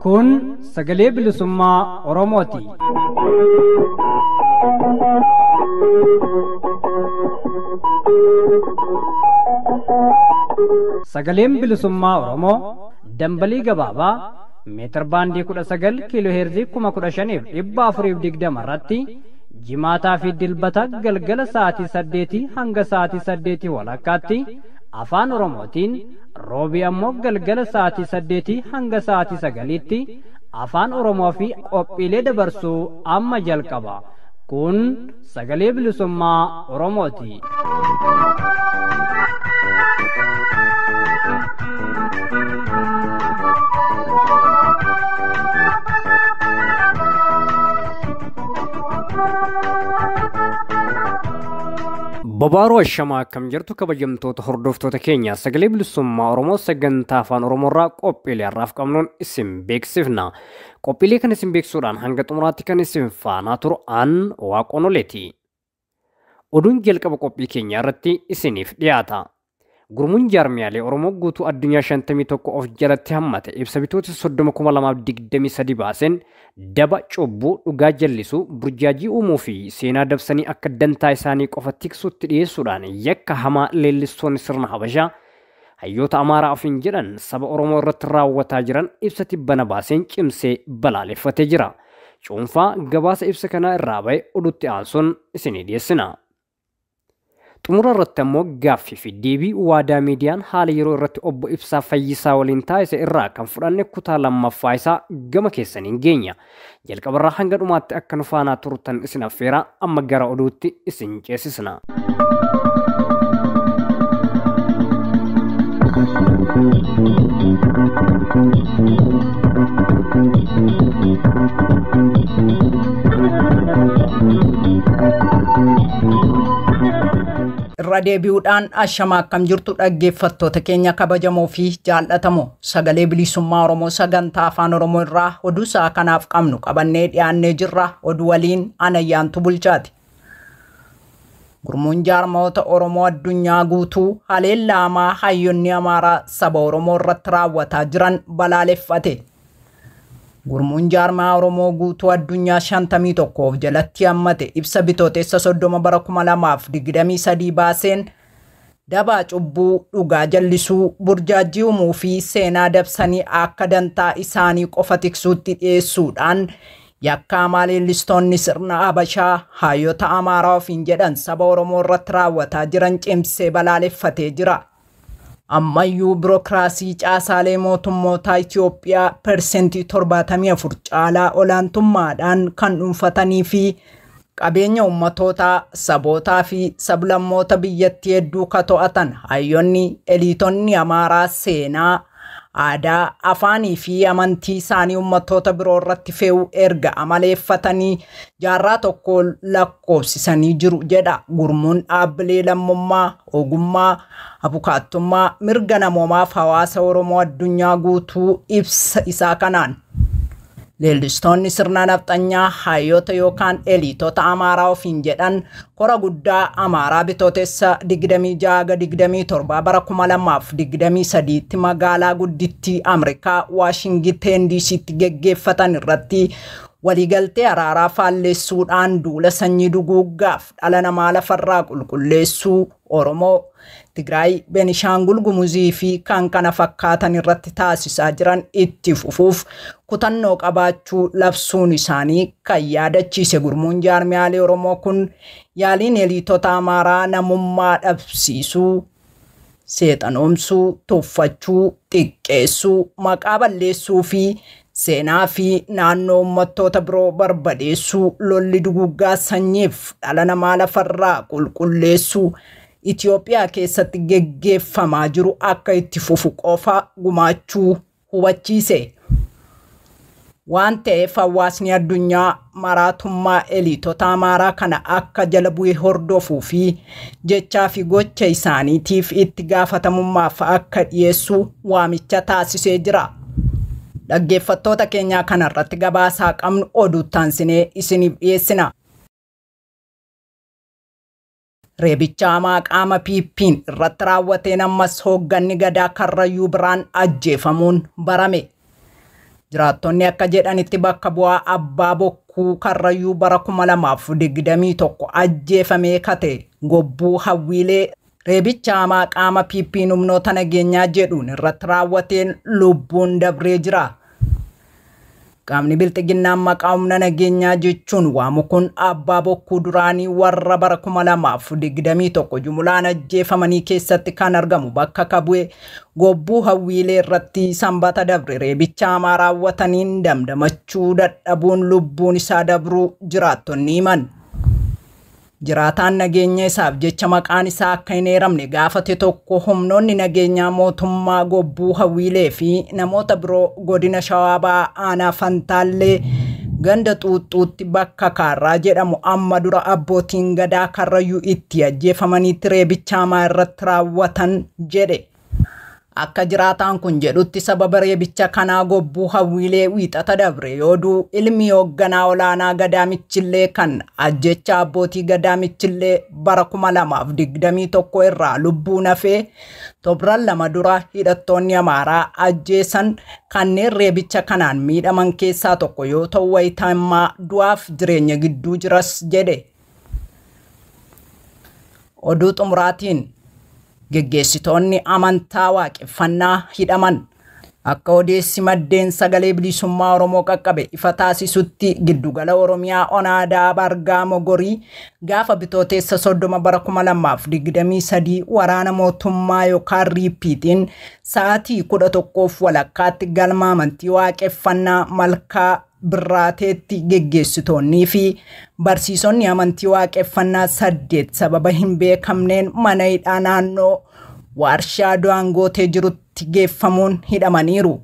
Kun sagalee bilisummaa Oromooti. Sagaleen bilisummaa Oromoo dambalii gabaabaa meetir baandii 19 kiiloo heerzii 15,420 irratti jimaataa fi dilbata galgala sa'aatii 8 hanga sa'aatii 8 walakkaatti afaan Oromootiin, roobii ammoo galgala sa'aatii 8 hanga sa'aatii 9tti afaan Oromoo fi qophiilee dabarsuu amma jalqaba. Kun sagalee bilisummaa Oromooti. Bobaaroo ashamaa akkam jirtu kabajamtoota hordoftoota keenya sagalee bilisummaa Oromoo sagantaa afaan Oromoorraa qophiilee har'aaf qabnuun isin beeksifna. Qophiilee kan isin beeksisuudhaan hanga xumuraatti kan isin faanaa turu an Waaqonoleeti. Oduun jalqaba qophii keenyaa irratti isiniif dhiyaata. Gurmuun jaarmiyaalee Oromoo guutuu addunyaa 51 of jalatti hammate ibsa bitoota 30,2023 baaseen daba cubbuu dhugaa jallisuu burjaajii uumuu fi seenaa dabsanii akka dantaa isaanii qofa tiksuutti dhiyeessuudhaan yakka hamaa leellistoonni sirna Habashaa hayyoota Amaaraa ofiin jedhan saba Oromoo irratti raawwataa jiran ibsa tibbana baaseen cimsee balaaleffatee jira. Cuunfaa gabaasa ibsa kanaa irraa ba'e oduutti aansuun isinii dhiyeessina. Xumura irratti ammoo gaaffii fi deebii waadaa miidiyaan haala yeroo irratti obbo Ibsaa Fayyisaa waliin taasise irraa kan fudhanne kutaa lammaffaa isaa gama keessaniin geenya. Jalqabarraa hanga dhumaatti akka nu faanaa turtan isin affeera, amma gara oduutti isin ceesisna. Irra deebi'uudhaan ashama akkam jirtu dhaggeeffattoota keenya kabajamoo fi jaallatamoo sagalee bilisummaa Oromoo sagantaa afaan Oromoo irraa oduu isaa kanaaf qabnu qabannee dhiyaannee jirra. Oduu waliin Anayyaantu Bulchaati. Gurmuun jaarmoota Oromoo addunyaa guutuu haleellaa hamaa hayyoonni Amaaraa saba Oromoo irratti raawwataa jiran balaaleffate. Gurmuun jaarmaa Oromoo guutuu addunyaa 51 of jalatti hammate ibsa bitootessa 30 bara 2023 baaseen dabaa cubbuu dhugaa jallisuu burjaajii uumuu fi seenaa dabsanii akka dantaa isaanii qofa tiksuutti dhiyeessuudhaan yakka hamaa leellistoonni sirna Habashaa hayyoota Amaaraa ofiin jedhan saba Oromoo irratti raawwataa jiran cimsee balaaleffatee jira. Ammayyuu birookiraasii caasaalee mootummootaa Itoophiyaa 74% caalaa olaantummaadhaan kan dhuunfatanii fi qabeenya uummatootaa, sabootaa fi sablammoota biyyattii hedduu ka to'atan hayyoonni eliitonni Amaaraa seenaa, aadaa, afaanii fi amantii isaanii uummattoota biroo irratti fe'uu erga amaleeffatanii jaarraa tokko lakkoofsisanii jiru jedha gurmuun dhaabbilee lammummaa, ogummaa, abukaattummaa, mirga namoomaaf hawaasa Oromoo addunyaa guutuu ibsa isaa kanaan. Leellistoonni sirna nafxanyaa hayyoota yookaan eliitota Amaaraa ofiin jedhan kora guddaa Amaaraa bitootessa 26-27 bara 2023 magaalaa guddittii Ameerikaa Waashingiteen DC'tti geggeeffatan irratti waliigaltee araaraa faalleessuudhaan duula sanyii duguuggaaf dhala namaa lafarraa qulqulleessuu Oromoo, Tigraay, Beenishaangul Gumuzii fi kan kana fakkaatan irratti taasisaa jiran itti fufuuf kutannoo qabaachuu labsuun isaanii kan yaadachiise gurmuun jaarmiyaalee Oromoo kun yaaliin eliitota Amaaraa namummaa dhabsiisuu, seexanoomsuu, tuffachuu, xiqqeessuu, maqaa balleessuu fi seenaa fi naannoo uummattoota biroo barbadeessuu, lolli duguuggaa sanyiif dhala namaa lafarraa qulqulleessuu Itoophiyaa keessatti geggeeffamaa jiru akka itti fufu qofa gumaachuu hubachiise. Waan ta'eef hawaasni addunyaa maraatummaa eliitota Amaaraa kana akka jala bu'ee hordofuu fi jechaa fi gocha isaaniitiif itti gaafatamummaaf akka dhiyeessu waamicha taasisee jira. Dhaggeeffattoota keenyaa kanarratti gabaasaa qabnu oduu taansinee isiniif dhiyeessina. Reebicha hamaa qaama PP'n irratti raawwateen ammas hoogganni gadaa Karrayyuu biraan ajjeefamuun barame. Jiraattonni akka jedhanitti bakka bu'aa abbaa bokkuu Karrayyuu bara 2021 ajjeefamee kate Gobbuu Hawwiilee reebicha hamaa qaama PP'n humnoota nageenyaa jedhuun irratti raawwateen lubbuun dabree jira. Qaamni bilxiginnaan maqaa humna nageenyaa jechuun waamu kun abbaa bokkuu duraanii warra bara 2021 jumulaan ajjeefamanii keessatti kan argamu bakka kabu'e Gobbuu Hawwiilee irratti sanbata dabre reebicha hamaa raawwataniin damdamachuu dadhabuun lubbuun isaa dabruu jiraattonni himan. Jiraataan nageenya isaaf jecha maqaan isaa akka hin eeramne gaafate tokko humnoonni nageenyaa mootummaa Gobbuu Hawwiilee fi namoota biroo godina Shawaa Bahaa aanaa Fantaallee ganda Xuuxxuutti bakka Kaarraa jedhamu amma dura abbootiin gadaa Karrayyuu itti ajjeefamaniitti reebicha hamaa irratti raawwatan jedhe. Akka jiraataan kun jedhutti sababa reebicha kanaa Gobbuu Hawwiilee wiixata dabre yooduu ilmi hoogganaa olaanaa gadaa Michillee kan ajjecha abbootii gadaa Michillee bara 2021 irraa lubbuun hafee torban 2 dura hidhattoonni Amaaraa ajjeesan kanneen reebicha kanaan miidhaman keessaa tokko yoo ta'u wayitaa ammaa du'aaf jireenya gidduu jiras jedhe. Oduu xumuraatiin geggeessitoonni amantaa waaqeffannaa hidhaman. Akka odeessi maddeen sagalee bilisummaa Oromoo qaqqabe ifa taasisutti giddugala Oromiyaa Onaadaa Bargaa Mogorii gaafa bitooteessa 30 bara 2023 waraana mootummaa yookaan riippiitiin sa'aatii 11:30 galma amantii waaqeffannaa Malkaa Birraateetti geggeessitoonnii fi barsiisonni amantii waaqeffannaa 8 sababa hin beekamneen mana hidhaa naannoo warshaa Daangootee jirutti geeffamuun hidhamaniiru.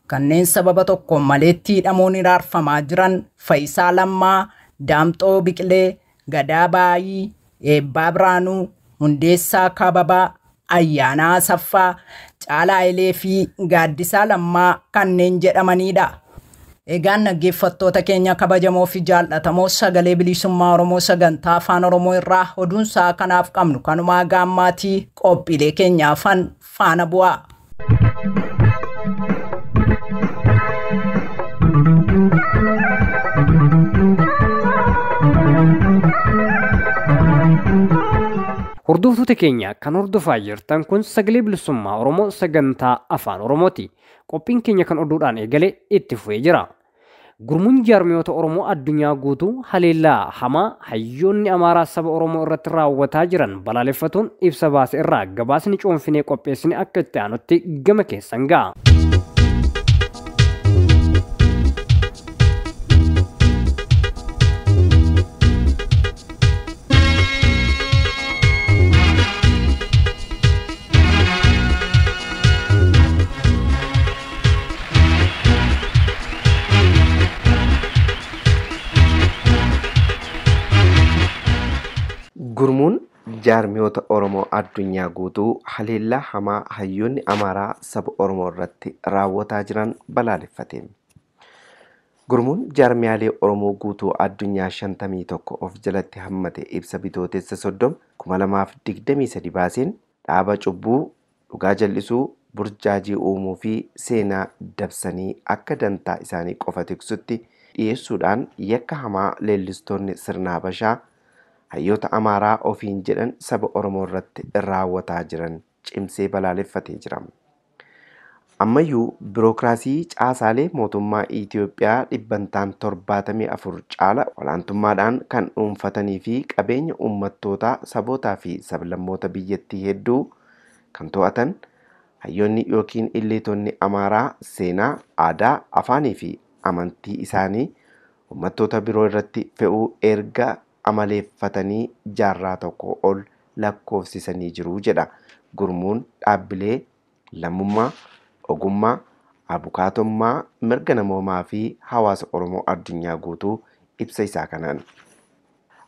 Kanneen sababa tokkoon maleetti hidhamuun hiraarfamaa jiran Fayisaa Lammaa, Daamxoo Biqilee, Gadaa Baayii, Eebbaa Biraanuu, Hundeessaa Kababaa, Ayyaanaa Asaffaa, Caalaa Hayilee fi Gaaddisaa Lammaa kanneen jedhamanidha. Egaan dhaggeeffattoota keenya kabajamoo fi jaallatamoo sagalee bilisummaa Oromoo sagantaa afaan Oromoo irraa oduun sa'a kanaaf qabnu kanumaa gaammaatii qophiilee keenyaaf faana bu'aa. Hordoftoota keenya kan hordofaa jirtan kun sagalee bilisummaa Oromoo sagantaa afaan Oromooti. Qophiin keenya kan oduudhaan eegale itti fufee jira. Gurmuun jaarmiyoota Oromoo addunyaa guutuu haleellaa hamaa hayyoonni Amaaraa saba Oromoo irratti raawwataa jiran balaaleffatuun ibsa baase irraa gabaasni coonfinee qopheessine akka itti aanutti gama keessan ga'a. Gurmuun jaarmiyoota Oromoo addunyaa guutuu haleellaa hamaa hayyoonni Amaaraa saba Oromoo irratti raawwataa jiran balaaleffate. Gurmuun jaarmiyaalee Oromoo guutuu addunyaa 51 of jalatti hammate ibsa bitootessa 30 2023 baaseen dhaaba cubbuu, dhugaa jal'isuu, burjaajii uumuu fi seenaa dabsanii akka dantaa isaanii qofa tiksutti dhiyeessuudhaan yakka hamaa leellistoonni sirna Habashaa hayyoota Amaaraa ofiin jedhan saba Oromoo irratti raawwataa jiran cimsee balaaleffatee jira. Ammayyuu birookiraasii caasaalee mootummaa Itoophiyaa dhibbantaan 74 caala olaantummaadhaan kan dhuunfatanii fi qabeenya uummattootaa, sabootaa fi sablammoota biyyattii hedduu kan to'atan hayyoonni yookiin illeetonni Amaaraa seenaa, aadaa, afaanii fi amantii isaanii uummattoota biroo irratti fe'uu erga amaleeffatanii jaarraa tokko ol lakkoofsisanii jiru jedha. Gurmuun dhaabbilee lammummaa, ogummaa, abukaatommaa, mirga namoomaa fi hawaasa Oromoo addunyaa guutuu ibsa isaa kanaan.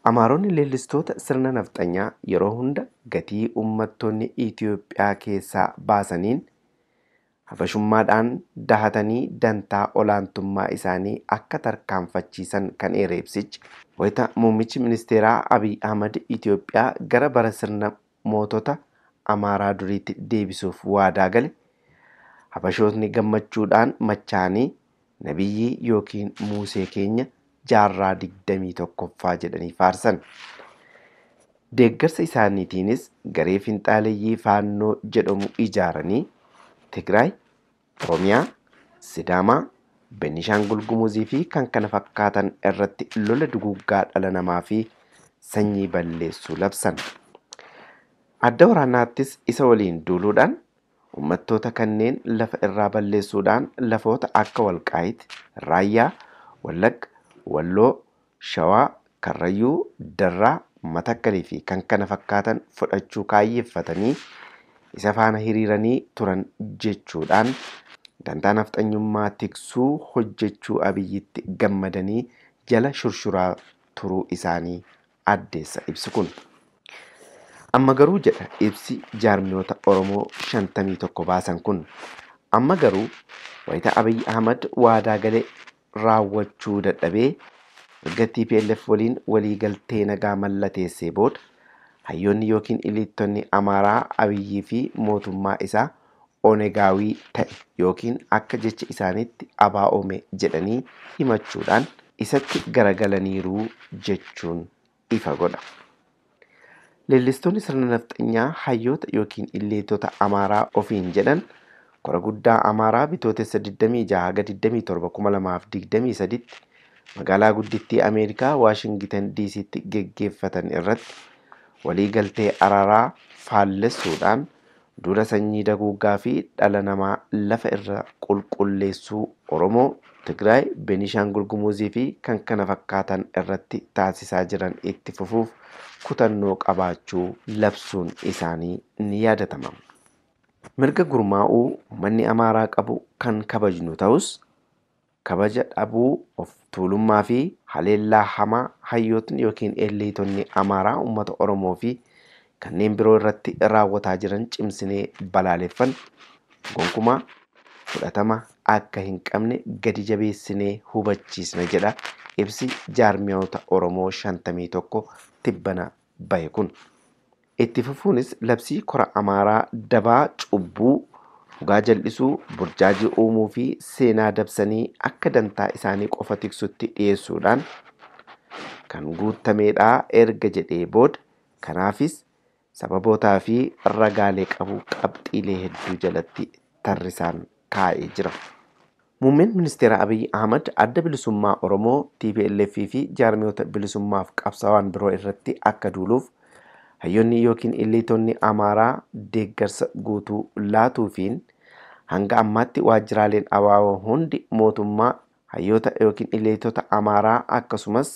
Amaaronni leellistoota sirna nafxanyaa yeroo hunda gatii uummattoonni Itoophiyaa keessaa baasaniin habashummaadhaan dahatanii dantaa olaantummaa isaanii akka tarkaanfachiisan kan eere ibsichi wayita muummichi ministeeraa Abiy Ahmad Itoophiyaa gara bara sirna mootota Amaaraa duriitti deebisuuf waadaa gale habashootni gammachuudhaan machaanii nabiyyii yookiin Muusee keenya jaarraa 21ffaa jedhanii faarsan. Deeggarsa isaaniitiinis garee finxaaleyyii Faannoo jedhamu ijaaranii Tigraay, Oromiyaa, Sidaamaa, Beenishaangul Gumuzii fi kan kana fakkaatan irratti lola duguuggaa dhala namaa fi sanyii balleessuu labsan. Adda waraanaattis isa waliin duuluudhaan uummattoota kanneen lafa irraa balleessuudhaan lafoota akka Walqaayit, Raayyaa, Wallagga, Walloo, Shawaa, Karrayyuu, Darraa, Matakkalii fi kan kana fakkaatan fudhachuu kaayyeeffatanii isa faana hiriiranii turan jechuudhaan dantaa nafxanyummaa tiksuu hojjechuu Abiyyitti gammadanii jala shurshuraa turuu isaanii addeessa ibsi kun. Amma garuu jedha ibsi jaarmiyoota Oromoo 51 baasan kun amma garuu wayita Abiy Ahmad waadaa galee raawwachuu dadhabee erga TPLF waliin waliigaltee nagaa mallateessee booda hayyoonni yookiin iliittonni Amaaraa Abiyyii fi mootummaa isaa Onegaawii ta'e yookiin akka jecha isaaniitti abaa'oome jedhanii himachuudhaan isatti garagalaniiru jechuun ifa godha. Leellistoonni sirna nafxanyaa hayyoota yookiin iliitota Amaaraa ofiin jedhan kora guddaa Amaaraa bitootessa 26 haga 27 2023 magaalaa guddittii Ameerikaa Waashingitan DCtti geggeeffatan irratti waliigaltee araaraa faallessuudhaan duula sanyii daguuggaa fi dhala namaa lafa irra qulqulleessuu Oromoo, Tigraay, Beenishaangul Gumuzii fi kan kana fakkaatan irratti taasisaa jiran itti fufuuf kutannoo qabaachuu labsuun isaanii ni yaadatama. Mirga gurmaa'uu uummanni Amaaraa qabu kan kabajnu ta'us kabaja dhabuu of tuulummaa fi haleellaa hamaa hayyootni yookiin elleetonni Amaaraa uummata Oromoo fi kanneen biroo irratti raawwataa jiran cimsinee balaaleffanna. Gonkumaa fudhatama akka hin qabne gadi jabeessinee hubachiisna jedha ibsi jaarmiyoota Oromoo 51 tibbana bahe kun. Itti fufuunis labsii kora Amaaraa dabaa cubbuu dhugaa jal'isuu burjaajii uumuu fi seenaa dabsanii akka dantaa isaanii qofa tiksutti dhiyeessuudhaan kan guutameedhaa erga jedhee booda kanaafis sababootaa fi ragaalee qabu qabxiilee hedduu jalatti tarrisaan kaa'ee jira. Muummeen ministeera Abiy Ahmad adda bilisummaa Oromoo TPLF fi jaarmiyoota bilisummaaf qabsaa'an biroo irratti akka duuluuf hayyoonni yookiin illiitonni Amaaraa deeggarsa guutuu laatuufiin hanga ammaatti waajjiraaleen ABO hundi mootummaa hayyoota yookiin illiitota Amaaraa akkasumas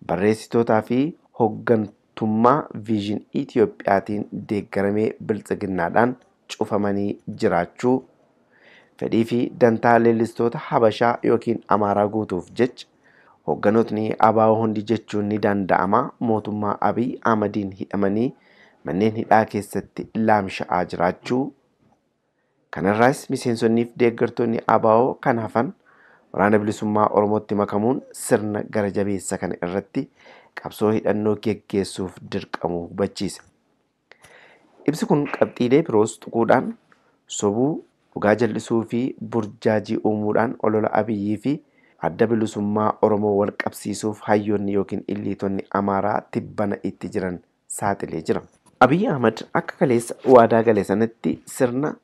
barreessitootaa fi hooggantummaa Viizhin Itiyoophiyaatiin deeggaramee biltsiginnaadhaan cufamanii jiraachuu fedhii fi dantaa leellistoota Habashaa yookiin Amaaraa guutuuf jecha hoogganootni ABO hundi jechuun ni danda'ama mootummaa Abiy Ahmadiin hidhamanii manneen hidhaa keessatti laamsha'aa jiraachuu kanarraas miseensonnii fi deeggartoonni ABO kan hafan waraana bilisummaa Oromootti makamuun sirna gara jabeessa kana irratti qabsoo hidhannoo geggeessuuf dirqamuu hubachiise. Ibsi kun qabxiilee biroos tuquudhaan sobuu dhugaa jal'isuu fi burjaajii uumuudhaan olola Abiyyii fi adda bilisummaa Oromoo wal qabsiisuuf hayyoonni yookiin illiitonni Amaaraa tibbana itti jiran saaxilee jira. Abiy Ahmad akka kaleessa waadaa gale sanatti sirna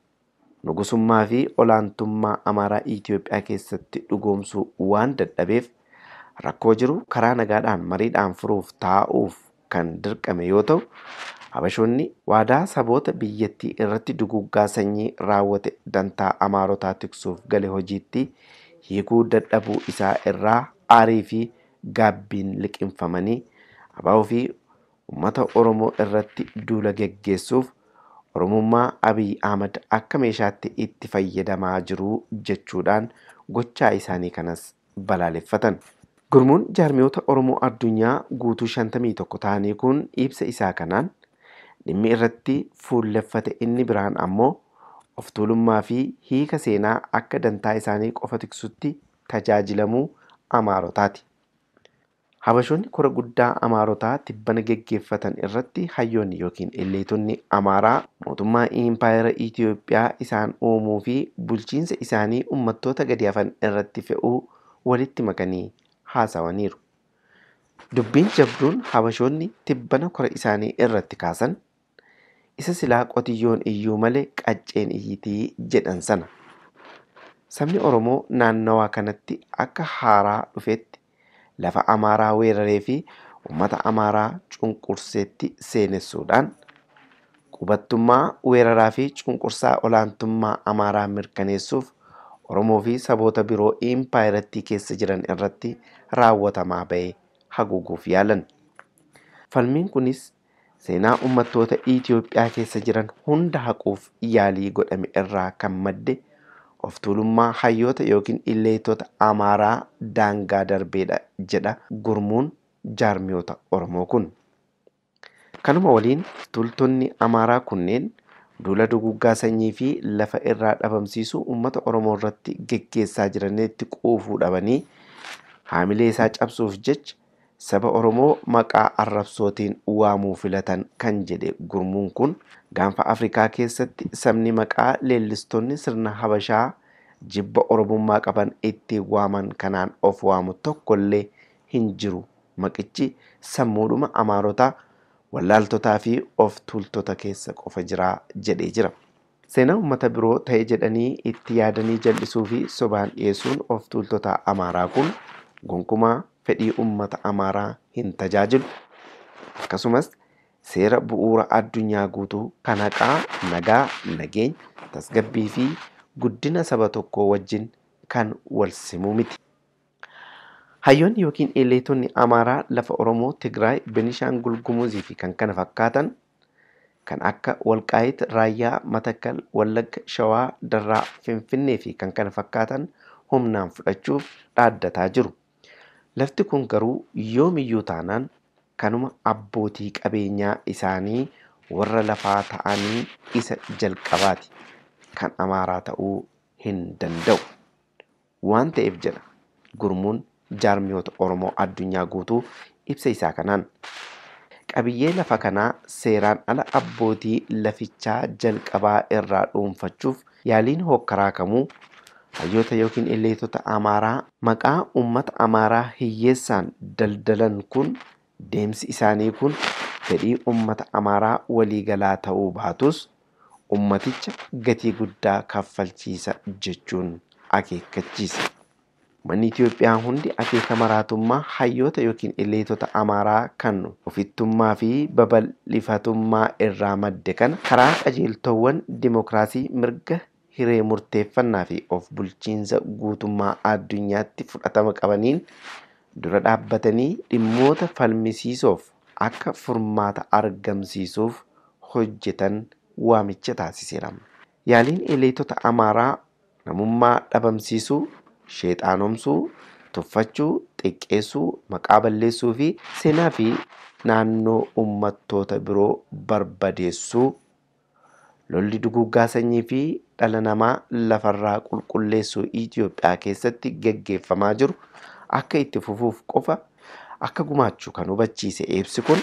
nugusummaa fi olaantummaa Amaaraa Itoophiyaa keessatti dhugoomsuu waan dadhabeef rakkoo jiru karaa nagaadhaan mariidhaan furuuf taa'uuf kan dirqame yoo ta'u Habashoonni waadaa saboota biyyattii irratti duguuggaa sanyii raawwate dantaa Amaarotaa tiksuuf gale hojiitti hiikuu dadhabuu isaa irraa aarii fi gaabbiin liqimfamanii ABO fi uummata Oromoo irratti duula geggeessuuf Oromummaa Abiy Ahmad akka meeshaatti itti fayyadamaa jiru jechuudhaan gochaa isaanii kanas balaaleffatan. Gurmuun jaarmiyoota Oromoo addunyaa guutuu 51 ta'anii kun ibsa isaa kanaan dhimmi irratti fuulleffate inni biraan ammoo of tuulummaa fi hiika seenaa akka dantaa isaanii qofa tiksutti tajaajilamuu Amaarotaati. Habashoonni kora guddaa Amaarotaa tibbana geggeeffatan irratti hayyoonni yookiin illeetonni Amaaraa mootummaa Impaayera Itiyoophiyaa isaan uumuu fi bulchiinsa isaanii uummattoota gadi hafan irratti fe'uu walitti makanii haasawaniiru. Dubbiin jabduun Habashoonni tibbana kora isaanii irratti kaasan isa silaa qotiyyoon iyyuu malee qacceen iyyitii jedhan sana. Sabni Oromoo naannawaa kanatti akka haaraa dhufetti lafa Amaaraa weeraree fi uummata Amaaraa cunqurseetti seenessuudhaan qubattummaa weeraraa fi cunqursaa olaantummaa Amaaraa mirkaneessuuf Oromoo fi saboota biroo impaayerattii keessa jiran irratti raawwatamaa ba'e haguuguuf yaalan. Falmiin kunis seenaa uummattoota Itiyoophiyaa keessa jiran hunda haquuf yaalii godhame irraa kan madde of tuulummaa hayyoota yookiin illeetota Amaaraa daangaa darbeedha jedha gurmuun jaarmiyoota Oromoo kun. Kanuma waliin tuultonni Amaaraa kunneen duula duguuggaa sanyii fi lafa irraa dhabamsiisuu uummata Oromoo irratti geggeessaa jiranitti quufuu dhabanii haamilee isaa cabsuuf jecha saba Oromoo maqaa arrabsootiin waamuu filatan kan jedhe gurmuun kun gaanfa Afrikaa keessatti sabni maqaa leellistoonni sirna Habashaa jibba Oromummaa qaban ittiin waaman kanaan of waamu tokkollee hin jiru. Maqichi sammuudhuma Amaarotaa wallaaltotaa fi of tuultota keessa qofa jira jedhee jira. Seenaa uummata biroo ta'e jedhanii itti yaadanii jal'isuu fi sobaan dhiyeessuun of tuultota Amaaraa kun gonkumaa fedhii uummata Amaaraa hin tajaajilu. Akkasumas seera bu'uura addunyaa guutuu kan haqaa, nagaa, nageenya, tasgabbii fi guddina saba tokkoo wajjin kan wal simuu miti. Hayyoonni yookiin illeetonni Amaaraa lafa Oromoo, Tigraay, Benishaangul Gumuzii fi kan kana fakkaatan kan akka Walqaayit, Raayyaa, Matakkal, Wallagga, Shawaa, Darraa, Finfinnee fi kan kana fakkaatan humnaan fudhachuuf dhaaddataa jiru. Lafti kun garuu yoomiyyuu taanaan kanuma abbootii qabeenyaa isaanii warra lafaa ta'anii isa jalqabaati. Kan Amaaraa ta'uu hin danda'u. Waan ta'eef jedha gurmuun jaarmiyoota Oromoo addunyaa guutuu ibsa isaa kanaan. Qabiyyee lafa kanaa seeraan ala abbootii lafichaa jalqabaa irraa dhuunfachuuf yaaliin hokkaraa kamuu hayyoota yookiin illeetota Amaaraa maqaa uummata Amaaraa hiyyeessaan daldalan kun deemsi isaanii kun fedhii uummata Amaaraa waliigalaa ta'uu baatus uummaticha gatii guddaa kaffalchiisa jechuun akeekkachiisa. Manni Itiyoophiyaa hundi akeeka maraatummaa hayyoota yookiin illeetota Amaaraa kan ofittummaa fi babal'ifatummaa irraa madde kana karaa qajeeltowwan dimokiraasii mirga hiree murteeffannaa fi of bulchiinsa guutummaa addunyaatti fudhatama qabaniin dura dhaabbatanii dhimmoota falmisiisoof akka furmaata argamsiisuuf hojjetan waamicha taasiseera. Yaaliin illeetota Amaaraa namummaa dhabamsiisuu, sheexaanomsuu, tuffachuu, xiqqeessuu, maqaa balleessuu fi seenaa fi naannoo uummattoota biroo barbadeessuu, lolli duguuggaa sanyii fi dhala namaa lafarraa qulqulleessuu Itiyoophiyaa keessatti geggeeffamaa jiru akka itti fufuuf qofa akka gumaachuu kan hubachiise ibsi kun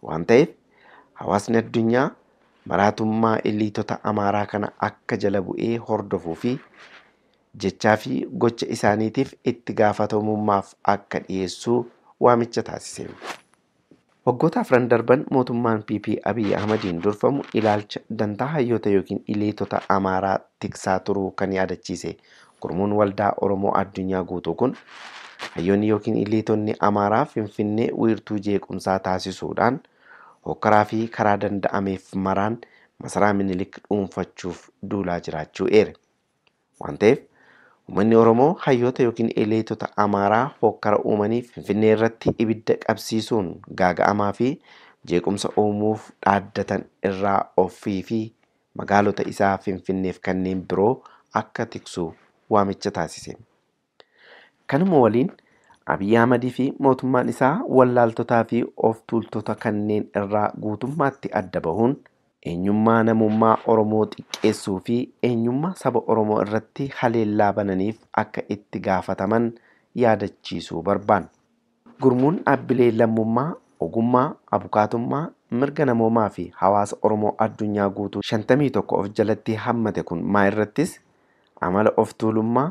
waan ta'eef hawaasni addunyaa maraatummaa illeetota Amaaraa kana akka jala bu'ee hordofuu fi jechaa fi gocha isaaniitiif itti gaafatamummaaf akka dhiyeessuu waamicha taasise. Waggoota afran darban mootummaan PP Abiy Ahmadiin durfamu ilaalcha dantaa hayyoota yookiin illeetota Amaaraa tiksaa turuu kan yaadachiise gurmuun waldaa Oromoo addunyaa guutuu kun hayyoonni yookiin illeetonni Amaaraa Finfinnee wiirtuu jeequmsaa taasisuudhaan hokkaraa fi karaa danda'ameef maraan masaraa Minilik dhuunfachuuf duulaa jiraachuu eere. Waan ta'eef uummanni Oromoo hayyoota yookiin illeetota Amaaraa hokkara uumanii Finfinnee irratti ibidda qabsiisuun gaaga'amaa fi jeequmsa uumuuf dhaaddatan irraa ofii fi magaalota isaa Finfinneef kanneen biroo akka tiksu waamicha taasise. Kanuma waliin Abiy Ahmadii fi mootummaan isaa wallaaltotaa fi of tuultota kanneen irraa guutummaatti adda bahuun eenyummaa namummaa Oromoo xiqqeessuu fi eenyummaa saba Oromoo irratti haleellaa bananiif akka itti gaafataman yaadachiisuu barbaanna. Gurmuun dhaabbilee lammummaa, ogummaa, abukaatummaa, mirga namoomaa fi hawaasa Oromoo addunyaa guutuu 51 of jalatti hammate kun maa irrattis amala of tuulummaa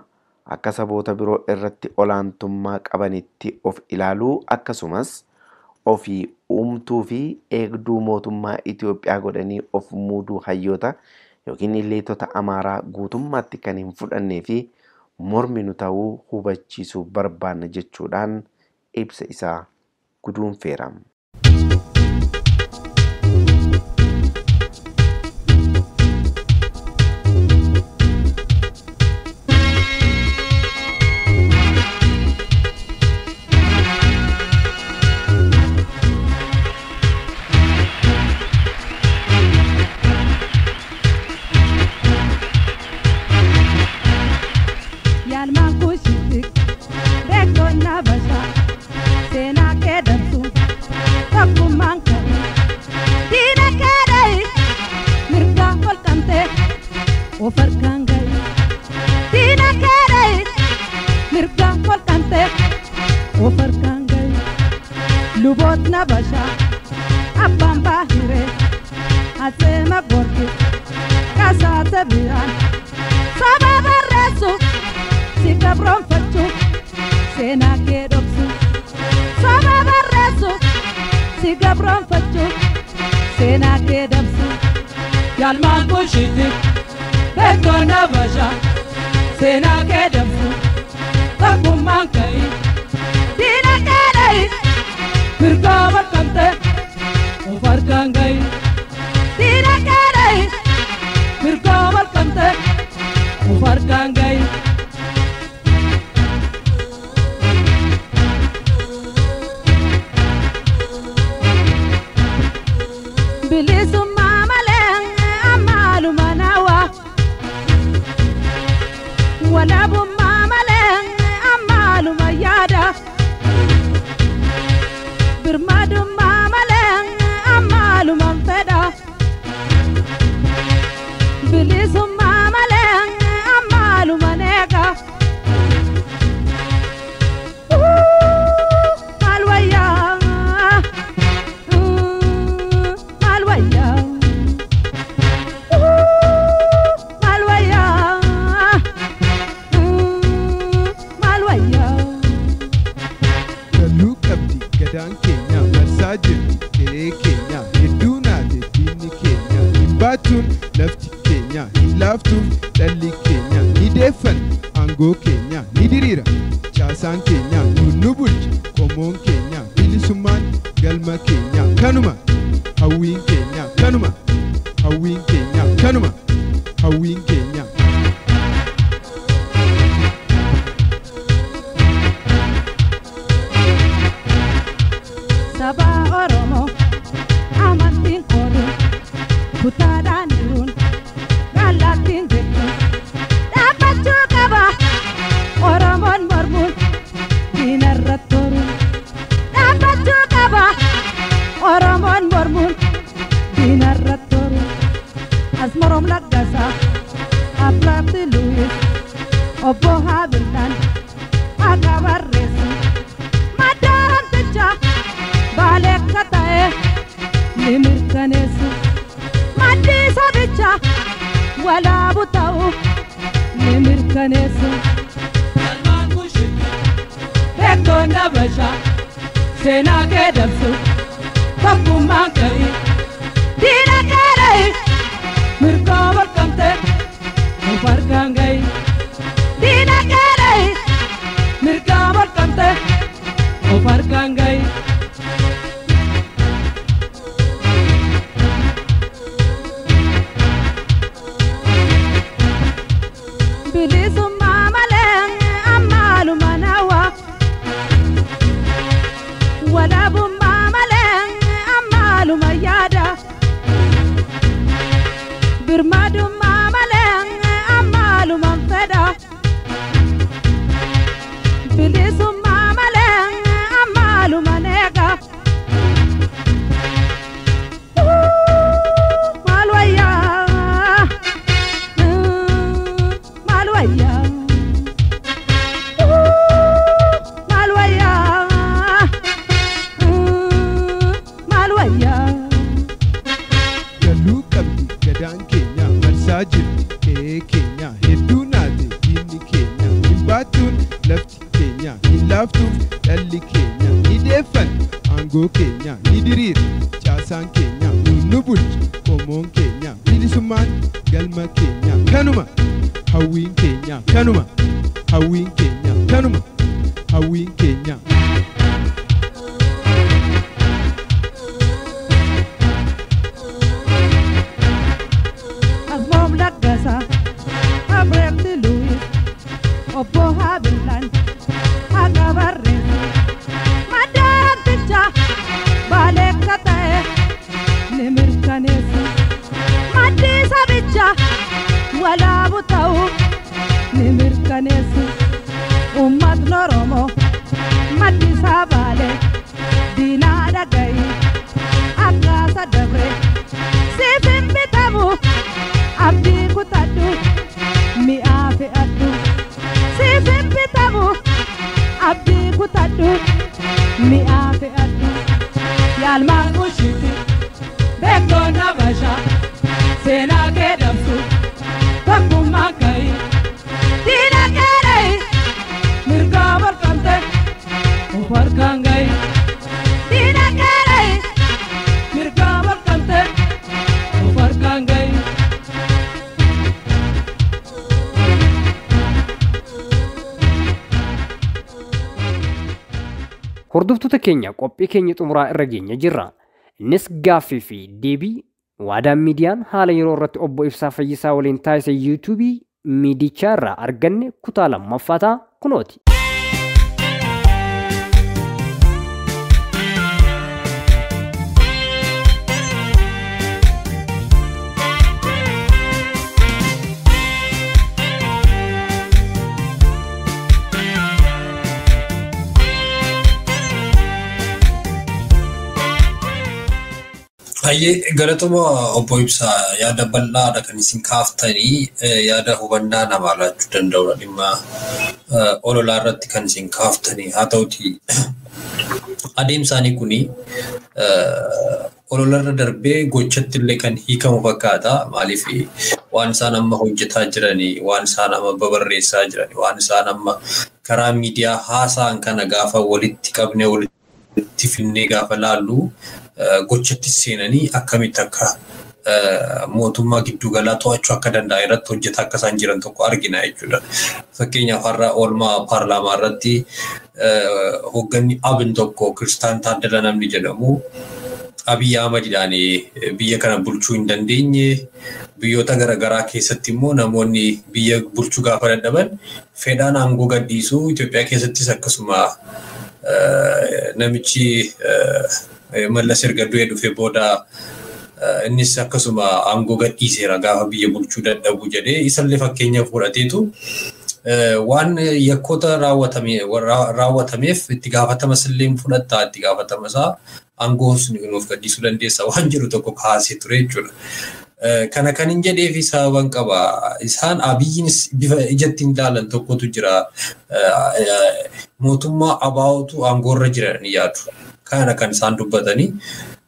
akka saboota biroo irratti olaantummaa qabanitti of ilaaluu akkasumas ofii uumtuu fi eegduu mootummaa Itoophiyaa godhanii of muuduu hayyoota yookiin illeetota Amaaraa guutummaatti kan hin fudhannee fi morminu ta'uu hubachiisuu barbaanna jechuudhaan ibsa isaa guduunfeera. Bilisummaa malee ammaaluma neeqa. Maal biyyaa. Galuu qabdi gadaan keenya marsaa jirti qe'ee keenya hedduu naate diinni keenya hin baattuun lafti keenya hin laaftuuf dhalli keenya ni deeffan aangoo keenya ni diriira caasaan keenya nu bulcha qomoon keenya bilisummaan galma keenya kanuma hawwiin keenya kanuma hawwiin keenya kanuma hawwiin keenya. Asmoom Laggasaa, Abreemti Luwis, Obbo Habilaan, haqa barreessu. Maddaanticha baaleekka ta'e ni mirkaneessu. Maddi sabicha walaabu ta'u ni mirkaneessu. Uummatni Oromoo maddi isaa baalee diinaa dhaga'i akkaasa dabre siif hin bitamu abdii kutadhu mi'aa fe'adhu siif hin bitamu abdii kutadhu mi'aa fe'adhu yaalmaan bushiiti beektoon habashaa seenaa kee dabsu tokkummaan ka'i diina keedha'i mirgaa barfamte of harkaan ga'i diina keedha'i mirgaa barfamte of harkaan ga'i. Hordoftoota keenya qophii keenya xumuraa irra geenya jirra. Innis gaaffii fi deebii waadaan miidiyaan haala yeroo irratti obbo Ibsaa Fayyisaa waliin taasise yuutuubii miidichaa irraa arganne kutaa lammaffaa ta'a kunooti. Baay'ee galatuma obbo Ibsaa yaada bal'aadha kan isin kaaftanii yaada hubannaa namaa laachuu danda'udha dhimma ololaa irratti kan isin kaaftanii haa ta'uti adeemsaanii kuni ololarra darbee gochatti illee kan hiikamu fakkaata. Maaliif waan isaan amma hojjetaa jiranii, waan isaan amma babarreessaa jiranii, waan isaan amma karaa miidiyaa haasa'an kana gaafa walitti qabnee walitti finnee gaafa laallu gochatti seenanii akkamitti akka mootummaa gidduugalaa to'achuu akka danda'an irratti hojjetaa akka isaan jiran tokko argina jechuudha. Fakkeenyaaf har'a oolmaa paarlaamaa irratti hoogganni Abin tokko Kiristaan Taaddala namni jedhamu Abiyyi Ahmadiidhaan biyya kana bulchuu hin dandeenye biyyoota garaagaraa keessatti immoo namoonni biyya bulchuu gaafa dadhaban fedhaan aangoo gadhiisuu Itoophiyaa keessattis akkasuma namichi Mallas erga du'ee dhufee booda innis akkasuma aangoo gadhiiseera gaafa biyya bulchuu dadhabu jedhee isallee fakkeenya fudhateetu waan yakkoota raawwatameef itti gaafatama illee fudhatta itti gaafatama isaa aangoo sun nuuf gadhiisuu dandeessa waan jedhu tokko kaasee ture jechuudha. Kana kan hin jedheefi sababan qaba. Isaan Abiyyiinis bifa ijatti hin ilaalan tokkotu jira. Mootummaa abaa'otu aangoorra jira ni yaadu. Kana kan isaan dubbatanii.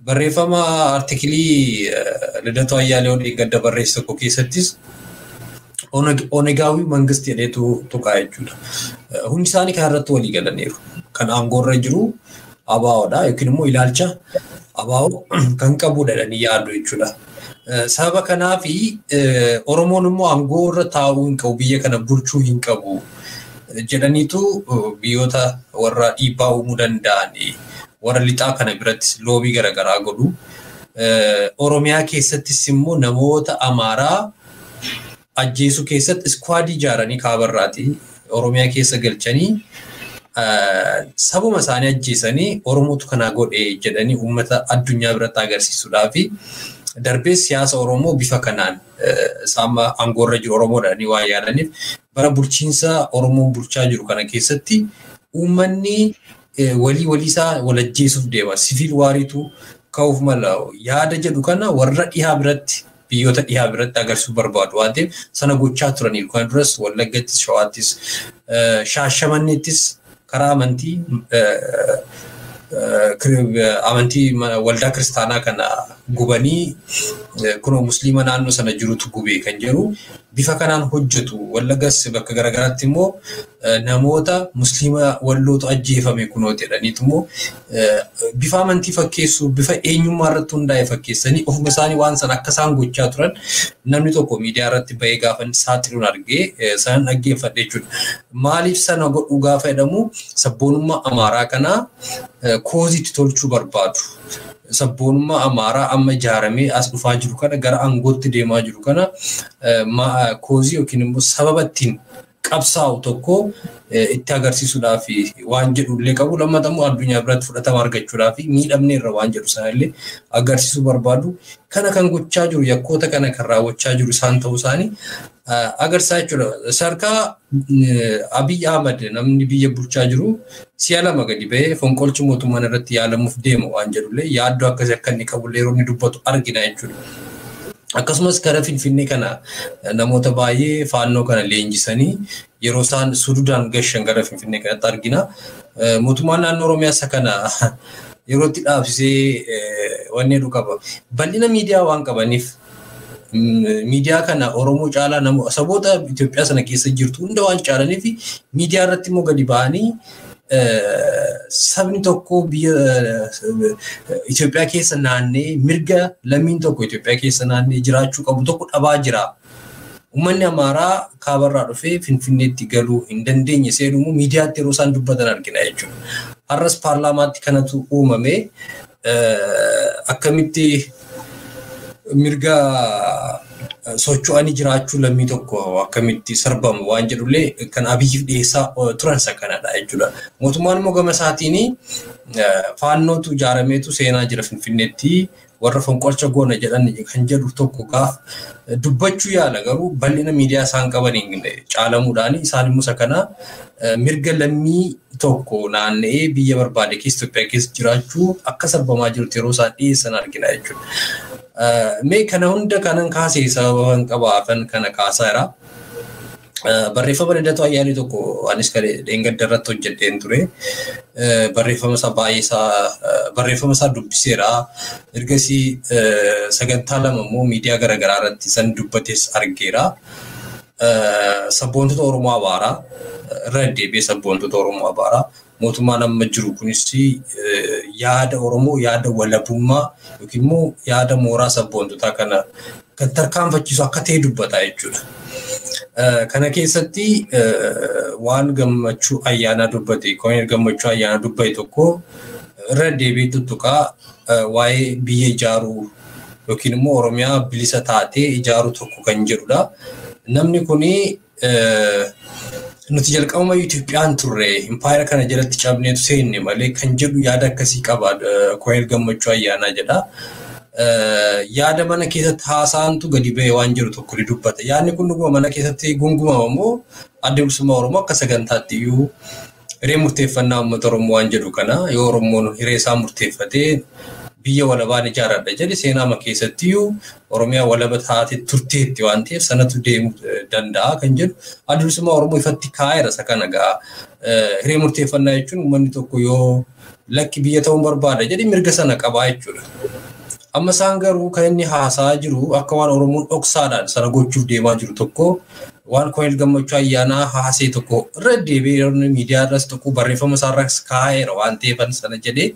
Barreeffama artikilii Lidatuu Ayyaalew gadda barreesse tokko keessattis Onegaawii Mangistii jedheetu tuqaa jechuudha. Hundi isaanii kan irratti walii galaniiru. Kan aangoorra jiru abaa'oodha yookiin immoo ilaalcha abaa'oo kan qabudha jedhanii yaadu jechuudha. Sababa kanaafi Oromoon immoo aangoo irra taa'uu hin qabu, biyya kana bulchuu hin qabu jedhaniitu biyyoota warra dhiibbaa uumuu danda'an warra lixaa kana biratti loobii garaagaraa godhu. Oromiyaa keessattis immoo namoota Amaaraa ajjeesuu keessatti iskwaadii ijaaranii kaabarraati Oromiyaa keessa galchanii sabuma isaanii ajjeesanii Oromootu kana godhe jedhanii uummata addunyaa biratti agarsiisuudhaa fi darbee siyaasa Oromoo bifa kanaan saama aangoorra jiru Oromoodhaan waan yaadaniif bara bulchiinsa Oromoon bulchaa jiru kana keessatti uummanni walii waliisaa wal ajjeesuuf deema. Siviil waariitu ka'uuf mala yaada jedhu kana warra dhihaa biratti biyyoota dhihaa biratti agarsiisuu barbaadu waan ta'eef sana gochaa turaniiru. Kana duras Wallaggattis, Shawaattis, Shaashamanneettis karaa amantii Amantii waldaa kiristaanaa kana gubanii kunoo musliima naannoo sana jirutu gubee kan jedhu bifa kanaan hojjetu. Wallagas bakka garaagaraatti immoo namoota musliima wallootu ajjeefame kunoo jedhaniitu immoo bifa amantii fakkeessuu bifa eenyummaa irratti hundaa'e fakkeessanii ofuma isaanii waan sana akka isaan gochaa turan namni tokko miidiyaa irratti bahee gaafa saaxiluun argee sanan dhaggeeffadhe jechuudha. Maaliif sana godhuu gaafa jedhamu sabboonummaa Amaaraa kanaa kooziitti tolchuu barbaadu. Sabboonummaa Amaaraa amma ijaaramee as dhufaa jiru kana gara aangootti deemaa jiru kana koozii yookiin immoo sababa ittiin qabsaa'u tokko itti agarsiisuudhaaf waan jedhu illee qabu. Lammataa immoo addunyaa biratti fudhatama argachuudhaaf miidhamne irra waan jedhu sana illee agarsiisuu barbaadu. Kana kan gochaa jiru yakkoota kana kan raawwachaa jiru isaan ta'uu isaanii agarsiisaa jechuudha. Sadarkaa Abiy Ahmad namni biyya bulchaa jiru si'a lama gadi ba'ee fonqolchi mootummaan irratti yaalamuuf deema waan jedhullee yaaddoo akkasii akka inni qabullee yeroo inni dubbatu argina jechuudha. Akkasumas gara Finfinnee kana namoota baay'ee faannoo kana leenjisanii yeroo isaan sududaan gashan gara Finfinnee kanatti argina. Mootummaan naannoo Oromiyaa isa kana yeroo itti dhaabsisee wanni jedhu qaba. Bal'ina miidiyaa waan qabaniif miidiyaa kana Oromoo caalaa namoota saboota Itoophiyaa sana keessa jirtu hunda waan caalaniif miidiyaa irratti immoo gadi ba'anii sabni tokko biyya Itoophiyaa keessa naannee mirga lammiin tokko Itoophiyaa keessa naannee jiraachuu qabu tokko dhabaa jira. Uummanni Amaaraa kaabarraa dhufee Finfinneetti galuu hin dandeenye seenuu miidiyaatti yeroo isaan dubbatan argina jechuudha. Har'as paarlaamaatti kanatu uumame akkamitti mirga socho'anii jiraachuu lammii tokko akkamitti sarbamu waan jedhullee kan Abiyyiif dhiyeessaa turan isa kanadha jechuudha. Mootummaan immoo gama isaatiin faannootu ijaarameetu seenaa jira Finfinneetti warra fonqolcha goona jedhan kan jedhu tokko gaaf dubbachuu yaala garuu bal'ina miidiyaa isaan qabaniin caalamuudhaan isaan immoo isa kana mirga lammii tokko naanna'ee biyya barbaade keessa Itoophiyaa keessa jiraachuu akka sarbamaa jirutti yeroo isaan dhiyeessan argina jechuudha. Mee kana hunda kanan kaasee sababa qabaafan kana kaasaa jira. Barreeffama Liddatuu Ayyaanee tokko anis kan dheengadda irratti hojjedheen ture. Barreeffama isaa baay'ee isaa barreeffama isaa dubbiseera. Ergasii sagantaa lama immoo miidiyaa garaagaraa irratti san dubbates argeera. Sabboontota Oromoo abaaraa irra deddeebi'ee sabboontota Oromoo abaaraa mootummaan amma jiru kunis yaada Oromoo yaada walabummaa yookiin immoo yaada mooraa sabboontotaa kana kan tarkaanfachiisu akka ta'e dubbata jechuudha. Kana keessatti waan Gammachuu Ayyaanaa dubbate, Koloneel Gammachuu Ayyaanaa dubbate tokko irra deebi'ee tuttuqaa waa'ee biyya ijaaruu yookiin immoo Oromiyaa bilisa taatee ijaaruu tokko kan jedhudha. Namni kuni nuti jalqabuma Itoophiyaan turre impaayera kana jalatti cabneetu seenne malee kan jedhu yaada akkasii qaba Koloneel Gammachuu Ayyaanaa jedha. Yaada mana keessatti haasaantu gadi ba'e waan jiru tokko ni dubbata. Yaadni kun dhuguma mana keessatti gungumama moo Adda Bilisummaa Oromoo akka sagantaatti iyyuu hiree murteeffannaa uummata Oromoo waan jedhu kana yoo Oromoon hiree isaa murteeffatee biyya walabaan ijaaradha jedhe seenaama keessatti iyyuu Oromiyaa walaba taate turteetti waan ta'eef sanatu deemuu danda'a kan jedhu Adda Bilisummaa Oromoo ifatti kaa'eera isa kana ga'a. Hiree murteeffannaa jechuun uummanni tokko yoo lakki biyya ta'uun barbaada jedhe mirga sana qabaa jechuudha. Amma isaan garuu kan inni haasaa jiru akka waan Oromoon dhoksaadhaan sana gochuuf deemaa jiru tokko waan Koloneel Gammachuu Ayyaanaa haasee tokko irra deebi'ee yeroo miidiyaa irras tokko barreeffama isaarras kaa'eera waan ta'eef sana jedhee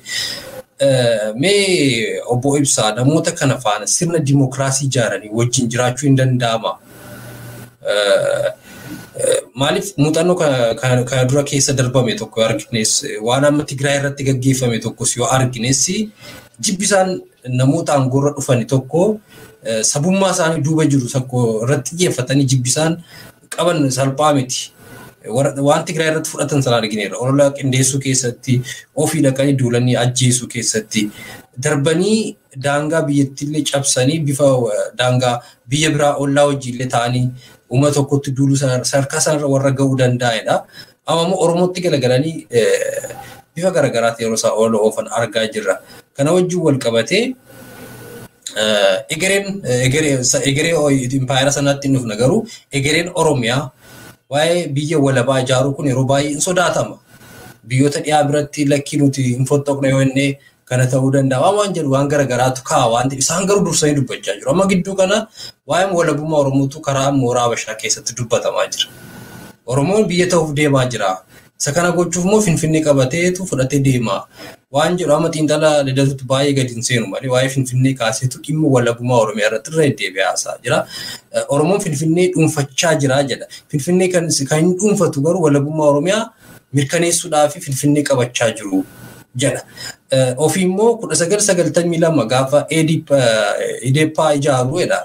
mee obbo Ibsaa namoota kana faana sirna dimookiraasii ijaaranii wajjin jiraachuu hin danda'ama. Maaliif muuxannoo kana dura keessa darbame tokko yoo argines waan amma Tigraay irratti gaggeeffame tokkos yoo argines jibbisaan namoota aangoorra dhufani tokko sabummaa isaanii duuba jiru tokko irratti xiyyeeffatanii jibbisaan qaban salphaa miti. Waan Tigraay irratti fudhatan sana argineerra. Olola qindeessuu keessatti, ofii dhaqanii duulanii ajjeesuu keessatti, darbanii daangaa biyyattiillee cabsanii bifa daangaa biyya biraa ollaa hojiillee ta'anii uummata tokkotti duuluu sadarkaa sanarra warra ga'uu danda'edha. Amma immoo Oromootti galagalanii bifa garaagaraatiin yeroo isaan olola oofan argaa jirra. Kana wajjin wal qabatee egereen impaayera sanaatti hin dhufna garuu egereen Oromiyaa waa'ee biyya walabaa ijaaruu kun yeroo baay'ee hin sodaatama. Biyyoota dhiyaa biratti lakkii nuti hin fottoqne yoo inni kana ta'uu danda'a. Waan jedhu waan garagaraatu kaa'a waan ta'eef isaan garuu dursanii dubbachaa jiru. Amma gidduu kana waa'ee walabummaa Oromootu karaa mooraa Habashaa keessatti dubbatamaa jira. Oromoon biyya ta'uuf deemaa jira. Isa kana gochuuf immoo Finfinnee qabateetu fudhatee deema. Waan jedhu amma xiinxala Lidatutti baay'ee gadi hin seenu malee waa'ee Finfinnee kaaseetu dhimma walabummaa Oromiyaa irratti irra deddeebi'ee haasa'aa jira. Oromoon Finfinnee dhuunfachaa jira jedha. Finfinnee kan inni dhuunfatu garuu walabummaa Oromiyaa mirkaneessuudhaaf Finfinnee qabachaa jiru jedha. Ofii immoo 1992 gaafa EDPA ijaaru jedha.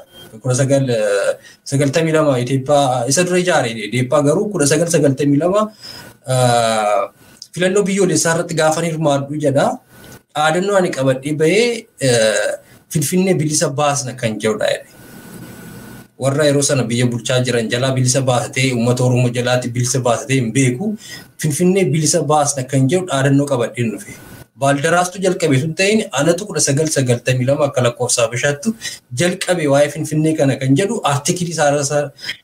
1992 EDPA isa dura ijaare EDPA garuu 1992 filannoo biyyoolessaa irratti gaafa hirmaadhu jedha. Dhaadannoo ani qabadhee bahee Finfinnee bilisa baasna kan jedhudha jedhe. Warra yeroo sana biyya bulchaa jiran jalaa bilisa baasatee uummata Oromoo jalaatti bilisa baasatee hin beeku. Finfinnee bilisa baasna kan jedhu dhaadannoo qabadhee dhufe. Baaldaraastuu jalqabe sun ta'in anatu 1992 akka lakkoofsa Habashaattu jalqabe waa'ee Finfinnee kana kan jedhu artikilii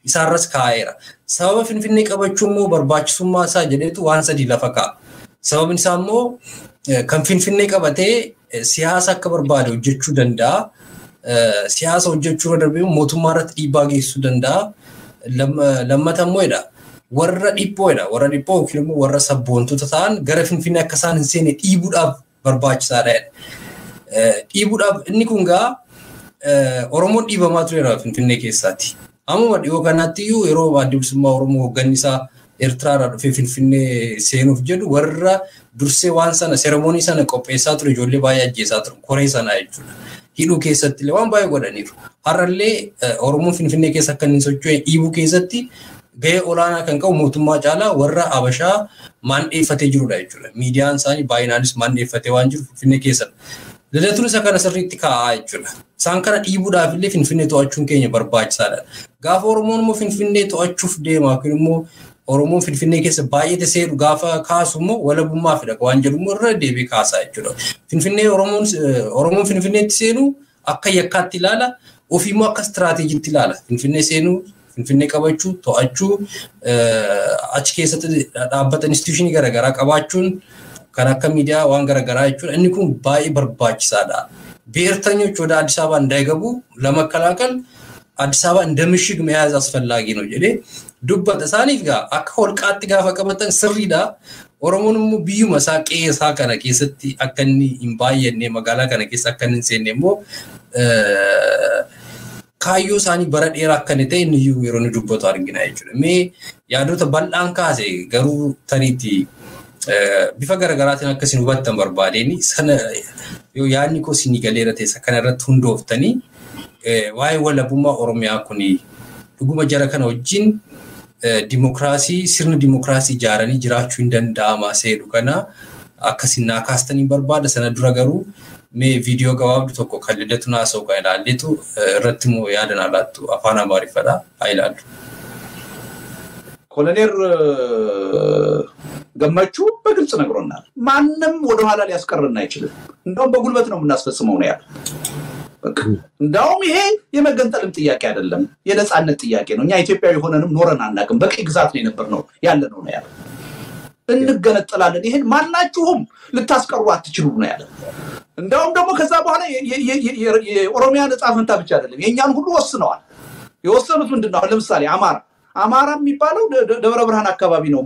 isaarras kaa'eera. Sababa Finfinnee qabachuu immoo barbaachisummaa isaa jedheetu waan sadii lafa kaa'a. Sababni isaa immoo kan Finfinnee qabatee siyaasa akka barbaade hojjechuu danda'a. Siyaasa hojjechuu irra darbee mootummaa irratti dhiibbaa geessisuu danda'a. Lammata immoo jedha warra dhiphoodha. Warra dhiphoo yookiin immoo warra sabboontota ta'an gara Finfinnee akka isaan hin seenne dhiibuudhaaf barbaachisaadha. Dhiibuudhaaf inni kun gaa Oromoon dhiibamaa tureera Finfinnee keessaatti. Ammuma dhiyoo kanaatti iyyuu yeroo adda bilisummaa Oromoo hoogganni isaa Eertiraarraa dhufee Finfinnee seenuuf jedhu warra dursee waan sana seremoonii sana qopheessaa ture ijoollee baay'ee ajjeesaa ture koree sanaa jechuudha. Hidhuu keessatti illee waan baay'ee godhaniiru. Har'allee Oromoon Finfinnee keessa akka inni socho'e dhiibuu keessatti gahee olaanaa kan qabu mootummaa caalaa warra Habashaa maandheeffatee jirudha jechuudha. Miidiyaan isaanii baay'inaanis maandheeffatee waan jiru Finfinnee keessadha. Lidatuun isa kana sirriitti kaa'aa jechuudha. Isaan kana dhiibuudhaaf illee Finfinnee to'achuun keenya barbaachisaadha. Gaafa Oromoon immoo Finfinnee to'achuuf deema yookiin immoo Oromoon Finfinnee keessa baay'ee seeru gaafa kaasu immoo walabummaa fida waan jedhu immoo irra deebi'ee kaasaa jechuudha. Finfinnee Oromoon Finfinneetti seenu akka yakkaatti ilaala, ofii immoo akka istiraateejiitti ilaala. Finfinnee seenuu, Finfinnee qabachuu, to'achuu, achi keessatti dhaabbata instituushinii garaagaraa qabaachuun kan akka miidiyaa waan garaagaraa jechuudha. Inni kun baay'ee barbaachisaadha. ብሔርተኞች ወደ አዲስ አበባ እንዳይገቡ ለመከላከል አዲስ አበባ እንደ ምሽግ መያዝ አስፈላጊ ነው jedhee dubbata. Isaaniif gaa akka holqaatti gaafa qabatan sirriidha. Oromoon immoo biyyuma isaa qe'ee isaa kana keessatti akka inni hin baay'anne magaalaa kana keessa akka inni hin seenne immoo kaayyoo isaanii bara dheeraa akka inni ta'e inni iyyuu yeroo inni dubbatu argina jechuudha. Mee yaadota bal'aan kaase garuu taniitti bifa garaagaraatiin akka isin hubattan barbaadeen sana yoo yaadni koo isinii galeera ta'e kana irratti hundooftanii waa'ee walabummaa Oromiyaa kuni dhuguma jara kana wajjin dimokiraasii sirna dimokiraasii ijaaranii jiraachuu hin danda'ama seedhu kana akkasin naa kaastanii barbaada. Sana dura garuu mee viidiyoo gabaabdu tokko kan Lidatu naasa'u kan ilaalleetu irratti immoo yaada naa laattu afaan Amaariffadha haa ilaallu. ኮሎኔል ገመቹ በግልጽ ነግሮናል። ማንም ወደኋላ ሊያስቀረን አይችልም። እንደውም በጉልበት ነው የምናስፈጽመው ነው ያለው። በቃ እንደውም ይሄ የመገንጠልም ጥያቄ አይደለም፣ የነጻነት ጥያቄ ነው። እኛ ኢትዮጵያዊ ሆነንም ኖረን አናውቅም። በቅኝ ግዛት ነው የነበርነው ያለነው ነው ያለው። እንገነጠላለን፣ ይሄን ማናችሁም ልታስቀሩ አትችሉም ነው ያለው። እንደውም ደግሞ ከዛ በኋላ የኦሮሚያ ነጻ ፈንታ ብቻ አይደለም የኛን ሁሉ ወስነዋል። የወሰኑት ምንድነው? አሁን ለምሳሌ አማራ የሚባለው ደብረ ብርሃን አካባቢ ነው